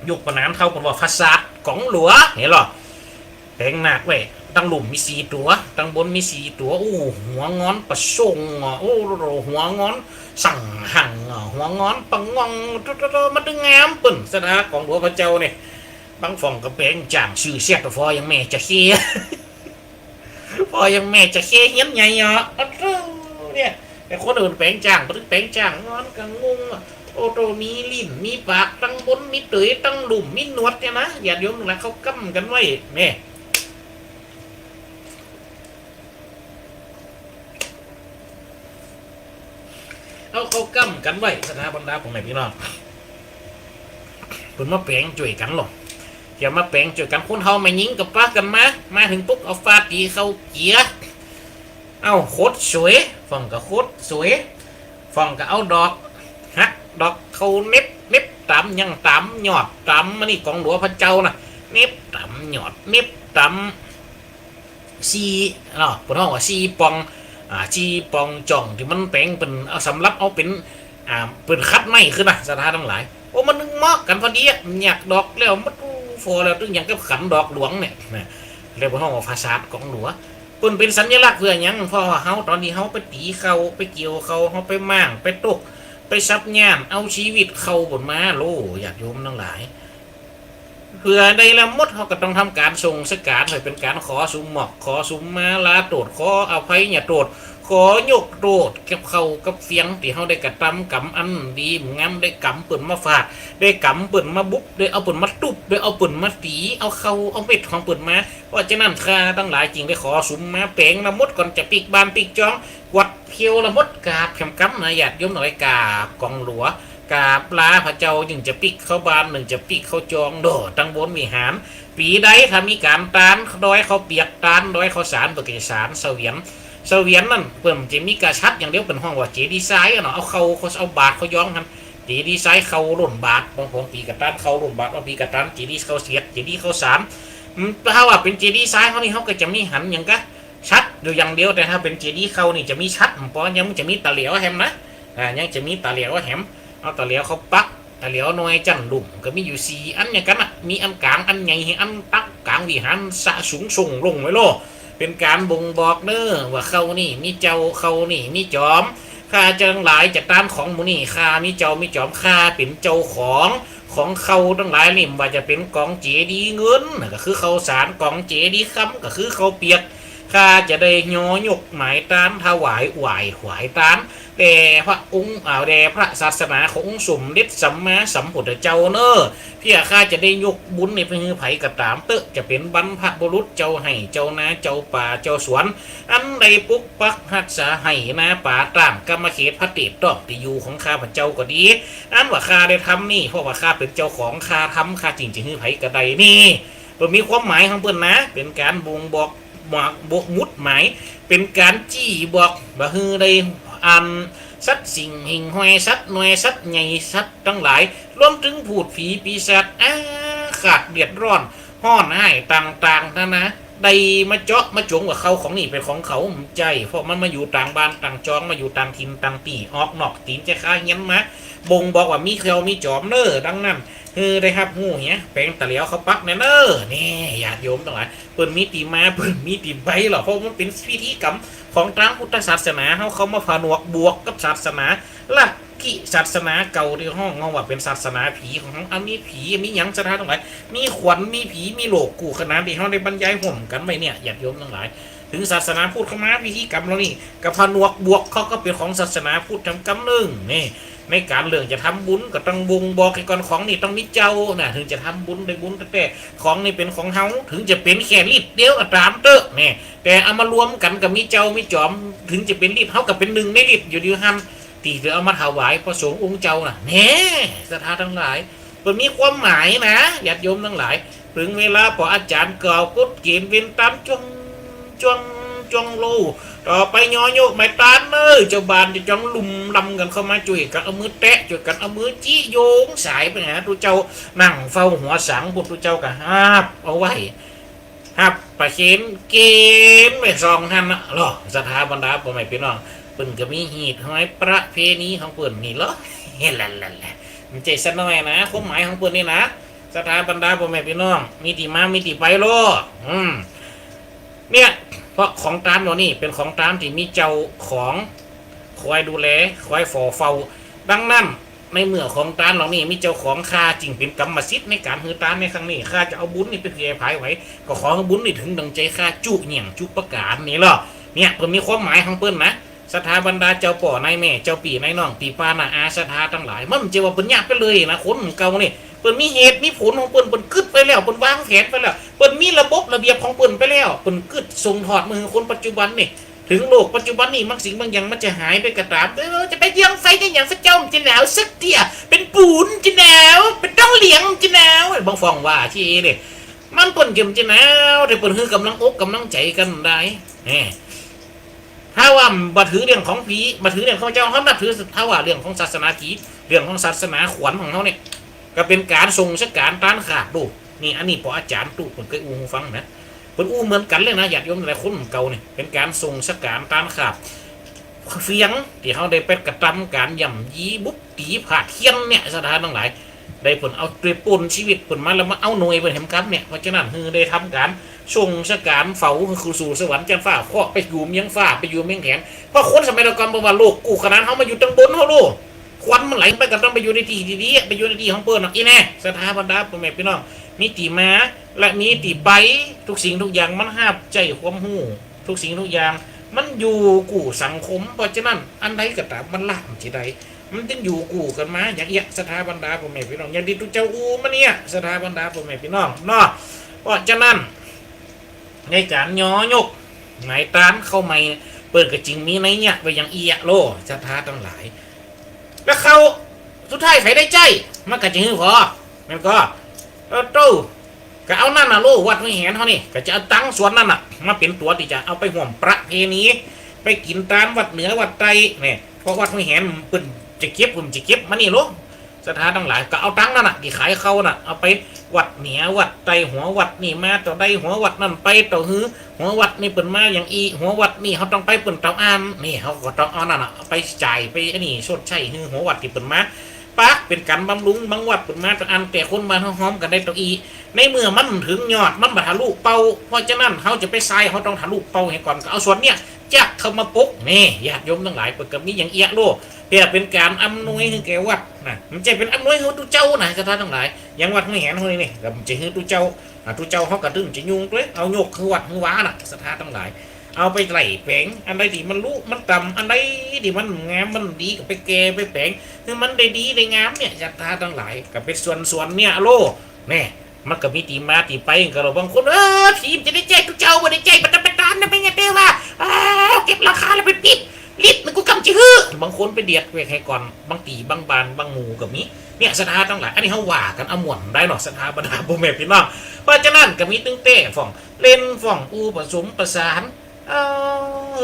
ยุคปะหนานเฒ่าเปิ้นว่าผาสาทก๋องหลัว หันลอ แป๋งนาคไว้ ตังลุ่มมีสี่ตั๋ว ตังบนมีสี่ตั๋ว อู้ หัวงอนปะส่งอ่ะ อู้ หัวงอนสั่งหั่งอ่ะ หัวงอนปะง่อง ตุ๊ดๆๆ มาตึงงามเปิ้น ศรัทธาก๋องหลัวพระเจ้าเนี่ย บางฝ่องก็แป๋งจ้าง ซื่อเสียด ฝ่อยังแม่จะเค ฝ่อยังแม่จะเคเฮียนใหญ่อ่ะ อะโธ่ เนี่ย แต่คนอื่นแป๋งจ้าง บ่ตึงแป๋งจ้าง งอนก็งงอ่ะ โอ้โธ่ มีลิ้น มีปาก ตังบน มีเต๋ย ตังลุ่ม มีหนวดเนี่ยนะ ญาติโยมตังหลาย เข้าก้ำกั๋นไว้ เนี่ย เอาเข้าก้ำกั๋นไว้ ศรัทธาบรรดาพ่อแม่พี่น้อง เปิ้นมาแป๋งจ้วยกั๋นลอ เตียมมาแป๋งจ้วยกั๋น คนเฮาแม่ญิงก็ปะกั๋นมา มาเถิงปุ๊บเอาฟ้าตี๋เข้าเกียร์ เอาขดสวย ฝ่องก็ขดสวย ฝ่องก็เอาดอกฮัก ดอกเข้าเน็บ เน็บต๋ามยัง ต๋ามยอด ต๋ามอันนี้ก๋องหลัวพระเจ้านะ เน็บต๋ามยอด เน็บต๋าม ซี่เนาะ เปิ้นฮ้องว่าซี่ป่อง อ่า ซี่ป่องจ่องตี้มันแป๋งเปิ้นเอาสำหรับเอาเป๋น อ่า เปิ้นคัดไม้ขึ้นนะ ศรัทธาตังหลาย โอ้ มันนึ่งเหมาะกั๋นพอดีอะ หยักดอกแล้ว มัดอู้ฟอแล้ว ตึงอย่างกับขันดอกหลวงเนี่ย นะ แล้วเปิ้นฮ้องว่าผาสาทก๋องหลัว เปิ้นเป๋นสัญลักษณ์เปื้อหยัง เพราะว่าเฮาต๋อนตี้เฮาไปตี๋เข้า ไปเกี่ยวเข้า เฮาไปม้าง ไปตก ไปสับหญ้าน เอาจีวิตเข้าเปิ้นมาโล ญาติโยมตังหลาย เปื้อได้ละหมด เฮาก็ต้องทำก๋านส่งสการ หื้อเป๋นก๋านขอสุมหมอก ขอสุมมาลาโต้ษ ขออภัยโต้ษ ขอยกโต้ษกับเข้ากับเฟียงตี้เฮาได้กระตำกรรมอันดีบ่งาม ได้กำเปิ้นมาฟาด ได้กำเปิ้นมาบุบ ได้เอาเปิ้นมาตุ๊บ ได้เอาเปิ้นมาตี๋ เอาเข้าเอาเม็ดของเปิ้นมา เพราะฉะนั้นข้าตังหลายจึงได้ขอสุมมาแป๋งละหมด ก่อนจะปิ๊กบ้านปิ๊กจอง กวาดเคียวละหมด กราบแผ่นกำนะ ญาติโยมตังหลาย กราบก๋องหลัว กราบลาพระเจ้า นึ่งจะปิ๊กเข้าบ้าน นึ่งจะปิ๊กเข้าจอง โด่ตังบนวิหาร ปี๋ใดถ้ามีก๋านตานดอยข้าวเปียก ตานดอยข้าวสาร เปิ้นก็จะสานเสวียน เสวียนนั้นเปิ้นจะมีกาชัดอย่างเดียว เปิ้นฮ้องว่าเจดีย์ทรายอะเนาะ เอาเข้า เอาบาตรเข้ายองหั้น เจดีย์ทรายเข้าล้นบาตร บางปี๋ก็ตานเข้าล้นบาตร บางปี๋ก็ตานเจดีย์เข้าเสียด เจดีย์เข้าสาร อืม ถ้าว่าเป๋นเจดีย์ทรายเฮานี่ เฮาก็จะมีหันอย่างกาชัดอยู่อย่างเดียว แต่ถ้าเป๋นเจดีย์เข้านี่จะมีชัด บ่ยังจะมีตะเหลียวแหมนะ อ่า ยังจะมีตะเหลียวแหม เอาตะเหลียวเข้าปัก ตะเหลียวน้อยจั้นลุ่มก็มีอยู่สี่อันอย่างกั๋นน่ะ มีอันก๋าง อันใหญ่ อันตั๊กก๋างวิหารสะสูงส่งลงไว้โล เป๋นก๋านบ่งบอกเน่อว่าเข้านี่มีเจ้า เข้านี่มีจอม ข้าตังหลายจะตานของหมู่นี่ ข้ามีเจ้ามีจอม ข้าเป๋นเจ้าของ ของเข้าตังหลายนี่ บ่ว่าจะเป๋นก๋องเจดีย์เงิน ก็คือข้าวสาร ก๋องเจดีย์คำ ก็คือข้าวเปียก ข้าจะได้ยอยกหมายตานถวาย ไหว้ ไหว้ตาน แด่พระองค์ อ่า แด่พระศาสนาขององค์สมเด็จสัมมาสัมพุทธเจ้าเน่อ เปื้อข้าจะได้ยกบุญนี่ไปหื้อใผก็ต๋ามเต๊อะ จะเป๋นบรรพบุรุษ เจ้าไฮ่เจ้านา เจ้าป่าเจ้าสวน อันได้ปกปักฮักษาไฮ่นาป่าตาง กำมะเขตพระเตศต้องตี้อยู่ของข้าพเจ้าก็ดี อันว่าข้าได้ทำนี่ เพราะว่าข้าเป๋นเจ้าของ ข้าทำ ข้าจึงจะหื้อใผก็ได้นี่ เปิ้นมีความหมายของเปิ้นนะ เป๋นก๋านบ่งบอก บอก บ่งหมุดหมาย เป๋นก๋านจี้บอก บ่หื้อได้อันสัตว์สิ่งหิ่งห้อย สัตว์น้อยสัตว์ใหญ่ สัตว์ตังหลาย รวมเถิงพูดผีปีศาจ อาฆาตเดือดร้อน ฮ้อนฮ้ายต่างๆ นานา ได้มาเจาะมาจ๋งว่าเข้าของนี่เป๋นของเขา บ่ใจ้ เพราะมันมาอยู่ต่างบ้านต่างจอง มาอยู่ต่างถิ่นต่างตี้ ออกนอกตี๋นจาคาเฮียนมา บ่งบอกว่ามีเจ้ามีจอมเน่อ ดังนั้น หื้อได้ฮับฮู้เหีย แป๋งตะเหลียวเข้าปักแน่เน่อ นี่ ญาติโยมตังหลาย เปิ้นมีตี้มา เปิ้นมีตี้ไปลอ เพราะมันเป๋นพิธีกรรมของตางพุทธศาสนา เฮาเข้ามาผนวกบวกกับศาสนา ลัทธิศาสนาเก่าตี้ฮ้อง ฮ้องว่าเป๋นศาสนาผีของเฮา อันมีผี มีหยังศรัทธาตังหลาย มีขวัญ มีผี มีโลกคู่ขนานตี้เฮาได้บรรยายฮ่วมกั๋นไว้เนี่ย ญาติโยมตังหลาย เถิงศาสนาพุทธเข้ามาพิธีกรรมเหล่านี้ ก็ผนวกบวกเข้าก็เป๋นของศาสนาพุทธแถมกำนึ่ง นี่ ในก๋านเรื่องจะทำบุญก็ต้องบ่งบอกไอ้ก่อน ของนี่ต้องมีเจ้านะ เถิงจะทำบุญได้บุญแต๊ๆ ของนี่เป๋นของเฮา เถิงจะเป๋นแค่ลิตรเดียวก็ต๋ามเต๊อะ นี่ แต่เอามารวมกั๋นก็มีเจ้ามีจอม เถิงจะเป๋นลิตร เฮาก็เป๋นนึ่งในลิตรอยู่ดีหั้น ตี้จะเอามาถวายพระสงฆ์องค์เจ้าน่ะ แน่ ศรัทธาตังหลาย เปิ้นมีความหมายนะ ญาติโยมตังหลาย เถิงเวลาปออาจ๋ารย์กล่าวกฎเกณฑ์เวรต๋ามจ้วง จ้วง จ้วงโล ต่อไปยอยกหมายตานเน่อ เจ้าบ้านจะจ้องลุ่มลำกั๋นเข้ามาจ้วยกั๋นเอามือแตะ จ้วยกั๋นเอามือจี้โยงสายไปหาตุ๊เจ้า นั่งเฝ้าหัวสัง พุทธเจ้าก็ฮับเอาไว้ ฮับประเคนเกณฑ์ไว้สองหั้นนะลอ ศรัทธาบรรดาพ่อแม่พี่น้อง เปิ้นก็มีฮีตฮอยประเพณีของเปิ้นนี่ลอ เฮ้ แหละๆๆ บ่ใจ้สักหน้อยนะ ความหมายของเปิ้นนี่นะ ศรัทธาบรรดาป้อแม่ปี้น้อง มีตี้มา มีตี้ไปลอ อืม เนี่ย เพราะของตานเหล่านี้เป๋นของตานตี้มีเจ้าของคอยดูแล คอยฝ่อเฝ้า ดังนั้น ในเมื่อของตานเหล่านี้มีเจ้าของ ข้าจึงเป๋นกรรมสิทธิ์ในก๋านหื้อตานในครั้งนี้ ข้าจะเอาบุญนี่ไปเผื่อผายไว้ ก็ขอหื้อบุญนี่เถิงดั่งใจ๋ข้าจุเหยี่ยงจุประก๋านนี่ลอ เนี่ย เปิ้นมีความหมายของเปิ้นนะ ศรัทธาบรรดาเจ้าป้อนายแม่ เจ้าปี้นายน้อง ปี้ป้าน้าอาศรัทธาตังหลาย มันบ่ใจ้ว่าเปิ้นเยียะไปเลยนะ คนเก่านี่ เปิ้นมีเหตุมีผลของเปิ้น เปิ้นกึ๊ดไว้แล้ว เปิ้นวางแผนไว้แล้ว เปิ้นมีระบบระเบียบของเปิ้นไปแล้ว เปิ้นกึ๊ดส่งทอดมาหื้อคนปัจจุบันนี่ เถิงโลกปัจจุบันนี่บางสิ่งบางอย่างมันจะหายไปก็ต๋าม เออ จะไปเยืองไฟจะหยัง พระเจ้ามันจะหนาวสักเตี้ย เป๋นปูนจะหนาว เป๋นต้องเหลียงจะหนาว บางฝ่องว่าตี้นี่ มันเปิ้นจะหนาว แต่เปิ้นหื้อกำลังอกกำลังใจ๋กั๋นได้ แหม ถ้าว่าบ่ถือเรื่องของผี บ่ถือเรื่องของเจ้า เฮานับถือ ถ้าว่าเรื่องของศาสนาคริสต์ เรื่องของศาสนาขวัญของเฮาเนี่ย ก็เป๋นก๋านส่งสังขารตานขาบดู นี่ อันนี้ป้ออาจ๋ารย์ตุ๊เปิ้นเกยอู้หื้อฟังนะ เปิ้นอู้เหมือนกั๋นเลยนะ ญาติโยมหลายคนเก่าเนี่ย เป๋นก๋านส่งสังขารตานขาบ เฟืองตี้เฮาได้ไปกระตำก๋านย่ำยีบุบตี๋ผาดเฆี่ยนเนี่ย ศรัทธาตังหลาย ได้เปิ้นเอาตวยป้นชีวิตเปิ้นมา แล้วมาเอาหน่วยเปิ้นแหมกำเนี่ย เพราะฉะนั้นหื้อได้ทำก๋านส่งสังขารเฝ้าหื้อสู่สวรรค์จั๊นฟ้า เคราะห์ไปอยู่เมืองฟ้า ไปอยู่เมืองแหน เพราะคนสมัยตะก่อนบอกว่าโลกกู้ขนาน เฮามาอยู่ตังบนเฮาโล ควันมันไหลไปก็ต้องไปอยู่ในตี้ดีๆ ไปอยู่ในตี้ของเปิ้นเนาะ อี้แน่ ศรัทธาบรรดาป้อแม่ปี้น้อง มีตี้มา และมีตี้ไป ทุกสิ่งทุกอย่างมันฮับใจ๊ความฮู้ ทุกสิ่งทุกอย่างมันอยู่กู้สังคม เพราะฉะนั้นอันใดก็ต๋ามมันละบ่ได้ มันจึงอยู่กู้กั๋นมาอย่างเอี้ย ศรัทธาบรรดาป้อแม่ปี้น้อง อย่างตี้ตุ๊เจ้าอู้มาเนี่ย ศรัทธาบรรดาป้อแม่ปี้น้องเนาะ เพราะฉะนั้น ในก๋านยอยกหมายตานเข้าใหม่ เปิ้นก็จึงมีนัยยะไว้อย่างอี้โล ศรัทธาตังหลาย แล้วเข้าสุดท้ายใผได้ใจ๊ มันก็จะหื้อผ่อ แม่นก่อ เออ โต้ ก็เอานั่นน่ะโล วัดห้วยแหนเฮานี่ ก็จะเอาตังส่วนนั่นน่ะ มาเป๋นตั๋วตี้จะเอาไปฮ่วมประเพณี ไปกิ๋นตานวัดเหนือวัดใต้เนี่ย เพราะวัดห้วยแหนเปิ้นจะเก็บ เปิ้นจะเก็บมานี่โล ศรัทธาตังหลาย ก็เอาตังนั่นน่ะ ตี้ขายเข้าน่ะ เอาไปวัดเหนือวัดใต้ หัววัดนี่มาเต้าใด หัววัดนั่นไปเต้าหื้อ หัววัดนี่เปิ้นมาอย่างอี้ หัววัดนี่เฮาต้องไปเปิ้นเต้าอั้น นี่เฮาก็ต้องเอานั่นน่ะ เอาไปจ่าย ไปอันนี้ชดใช้หื้อหัววัดตี้เปิ้นมา ปากเป๋นก๋านบำรุง บางวัดเปิ้นมาเต้าอั้น แต่คนบ้านเฮาฮอมกั๋นได้เต้าอี้ ในเมื่อมันเถิงยอด มันบ่ทะลุเป้า เพราะฉะนั้นเฮาจะไปส่าย เฮาต้องทะลุเป้าหื้อก่อน ก็เอาส่วนเนี่ย จักเข้ามาปก นี่ ญาติโยมตังหลาย เปิ้นก็มีอย่างอี้โล เปื้อเป๋นก๋านอำนวยหื้อแก่วัดนะ บ่ใจ้เป๋นอำนวยหื้อตุ๊เจ้านะ ศรัทธาตังหลาย อย่างวัดห้วยแหนเฮานี่ ก็บ่ใจ้หื้อตุ๊เจ้า อ่า ตุ๊เจ้าเฮาก็ตึงจะยุ่งตวย เอายกหื้อวัดหื้อวาน่ะ ศรัทธาตังหลาย เอาไปไล่แป๋ง อันใดตี้มันลุมันต่ำ อันใดตี้มันงามมันดีก็ไปแก่ไปแป๋ง หื้อมันได้ดีได้งามเนี่ย ศรัทธาตังหลาย ก็เป๋นส่วนๆ เนี่ยโล แน่ มันก็มีตี้มาตี้ไปกั๋นโล บางคน เออ ผีบ่ได้ใจ๊ตุ๊เจ้า บ่ได้ใจ๊ บ่ต้องไปตานนะ เป๋นหยังเต้ว่า อ้าว เก็บราคาแล้วไปปิด ลิดมันกูกำจะหื้อ บางคนไปเดียดไว้หื้อก่อน บางตี้บางบ้านบางหมู่ก็มี เนี่ย ศรัทธาตังหลาย อันนี้เฮาว่ากั๋นเอาม่วนได้เนาะ ศรัทธาบรรดาป้อแม่ปี้น้อง เพราะฉะนั้นก็มีตึงเต้นฟ้อง เล่นฟ้อง อู้ผสมประสาน เอ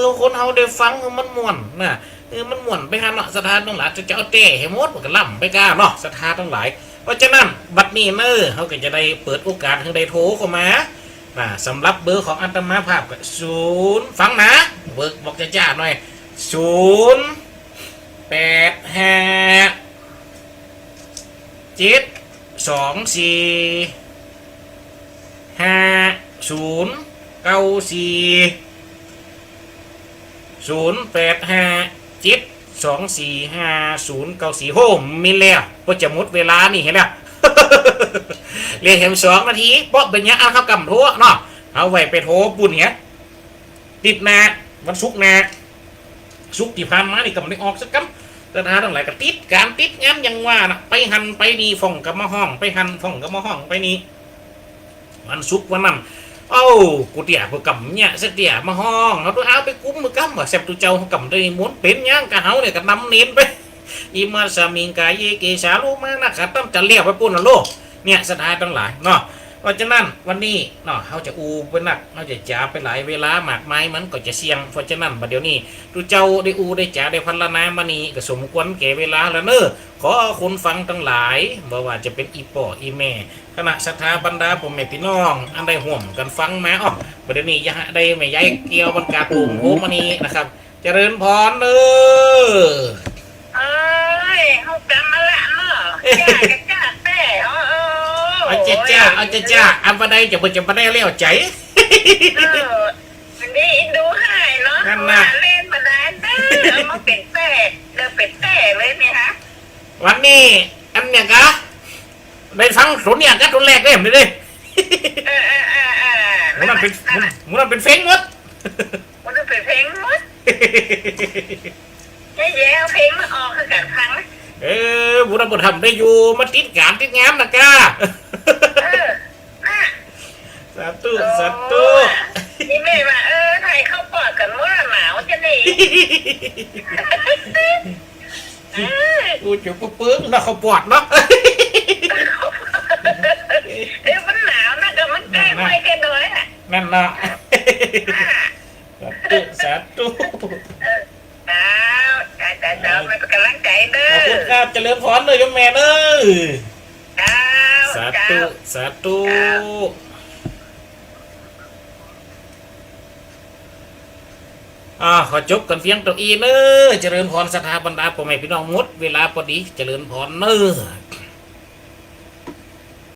อ คนเฮาได้ฟังมันม่วนนะ เออ มันม่วนไปหั้นเนาะ ศรัทธาตังหลาย จะ จะเอาเต้หื้อหมดมันก็ล้ำไปก้าเนาะ ศรัทธาตังหลาย เพราะฉะนั้นบัดนี้เนอะ เฮาก็จะได้เปิดโอกาสหื้อได้โทรเข้ามา นะ สำหรับเบอร์ของอาตมาภาพก็ศูนย์ ฟังนะ เบอร์บอกจ้าๆ หน่อย ศูนย์ แปด ห้า เจ็ด สอง สี่ ห้า ศูนย์ เก้า สี่ ศูนย์ แปด ห้า เจ็ด สอง สี่ ห้า ศูนย์ เก้า สี่ โห มีแล้ว ก็จะหมดเวลานี่หั้นแล้ว เหลือแหมสองนาที เพราะเป๋นหยัง อันเฮากำโทรเนาะ เฮาไว้ไปโทรปู้นเหีย ติ๊ดหน้า วันศุกร์หน้า ศุกร์ตี้ผ่านมานี่ก็บ่ได้ออกสักกำ ศรัทธาตังหลายก็ติดก๋านติดงานอย่างว่าน่ะ ไปหั้นไปนี่ ฟ้องก็มาฮ้อง ไปหั้นฟ้องก็มาฮ้อง ไปนี่ วันศุกร์วันนั้น เอ้า กูเตี้ย เปิ้นกำเนี่ย เสียเตี้ยมาฮ้อง เฮาต้องเอาไปกุมเปิ้นกำว่า แซ่บตุ๊เจ้าเฮากำได้มนต์ เป๋นหยังกะเฮาเนี่ยก็นำเณรไป อิมาสมิงกาเย เกสาโลมานะขาตั้ม จะเลี้ยวไปปู้นน่ะโล เนี่ย ศรัทธาตังหลายเนาะ เพราะฉะนั้นวันนี้เนาะ เฮาจะอู้ไปนัก เฮาจะจ๋าไปหลาย เวลามากมายมันก็จะเสี้ยง เพราะฉะนั้นบัดเดี๋ยวนี้ตุ๊เจ้าได้อู้ได้จ๋าได้พรรณนามานี่ก็สมควรแก่เวลาแล้วเนอะ ขอคนฟังตังหลาย บ่ว่าจะเป๋นอี่ป้ออี่แม่ คณะศรัทธาบรรดาป้อแม่ปี้น้อง อันได้ฮ่วมกั๋นฟังมา อ้อ บัดเดี๋ยวนี้อย่าหื้อได้แม่ยายเกี่ยวบรรกาโป่งโพมานี่นะครับ เจริญพรเนอ เอ้ย ฮู้กำมาละเนาะ จ้า จ้าแต๊ เออ เออ เอาจ้า จ้า เอาจ้า จ้า อันบ่ได้จะบ่ จะบ่ได้แล้วใจ๋ เออ มันดีดูให้เนาะ นั่นน่ะ ว่าเล่นมาได้เด้อ เอามาเป๋นแต๊ เดี๋ยวเป๋นแต๊เลยเนี่ยฮะ วันนี้ อันเนี่ยกะ ได้ฟังโตเนี่ยกะ โตแรกเด้ นี่เด้ เออ เออ เออ เออ หมู่นั้นเป๋น หมู่นั้นเป๋นเพลงหมด หมู่นั้นเป๋นเพลงหมด แย่ๆ เอาเพลงมาออกคือกั๋นฟัง เออ หมู่นั้นบ่ทำได้อยู่ มาติดก๋านติดงานนะกะ เออ น่ะ สาธุ โอ้ สาธุ นี่แม่ว่า เออ ไถข้าวปอดกั๋นมั่วหนาวจะหนี เออ อู้ จะปึ้งๆ เนาะ ข้าวปอดเนาะ เออ มันหนาวนะ แต่มันใก้ นั่นน่ะ ไม้ใก้ดอยอะ นั่นน่ะ อ่า สาธุ สาธุ เออ เจ้า เจ้า เจ้า เจ้า มาเป๋นก๋ำลังใจ๋เด้อ ขอบคุณครับ เจริญพรเด้อโยมแม่เด้อ เจ้า สาธุ เจ้า สาธุ เจ้า อ่า ขอจบกั๋นเปียงเต้าอี้เน้อ เจริญพรศรัทธาบรรดาป้อแม่ปี้น้องหมด เวลาปอดี เจริญพรเน้อ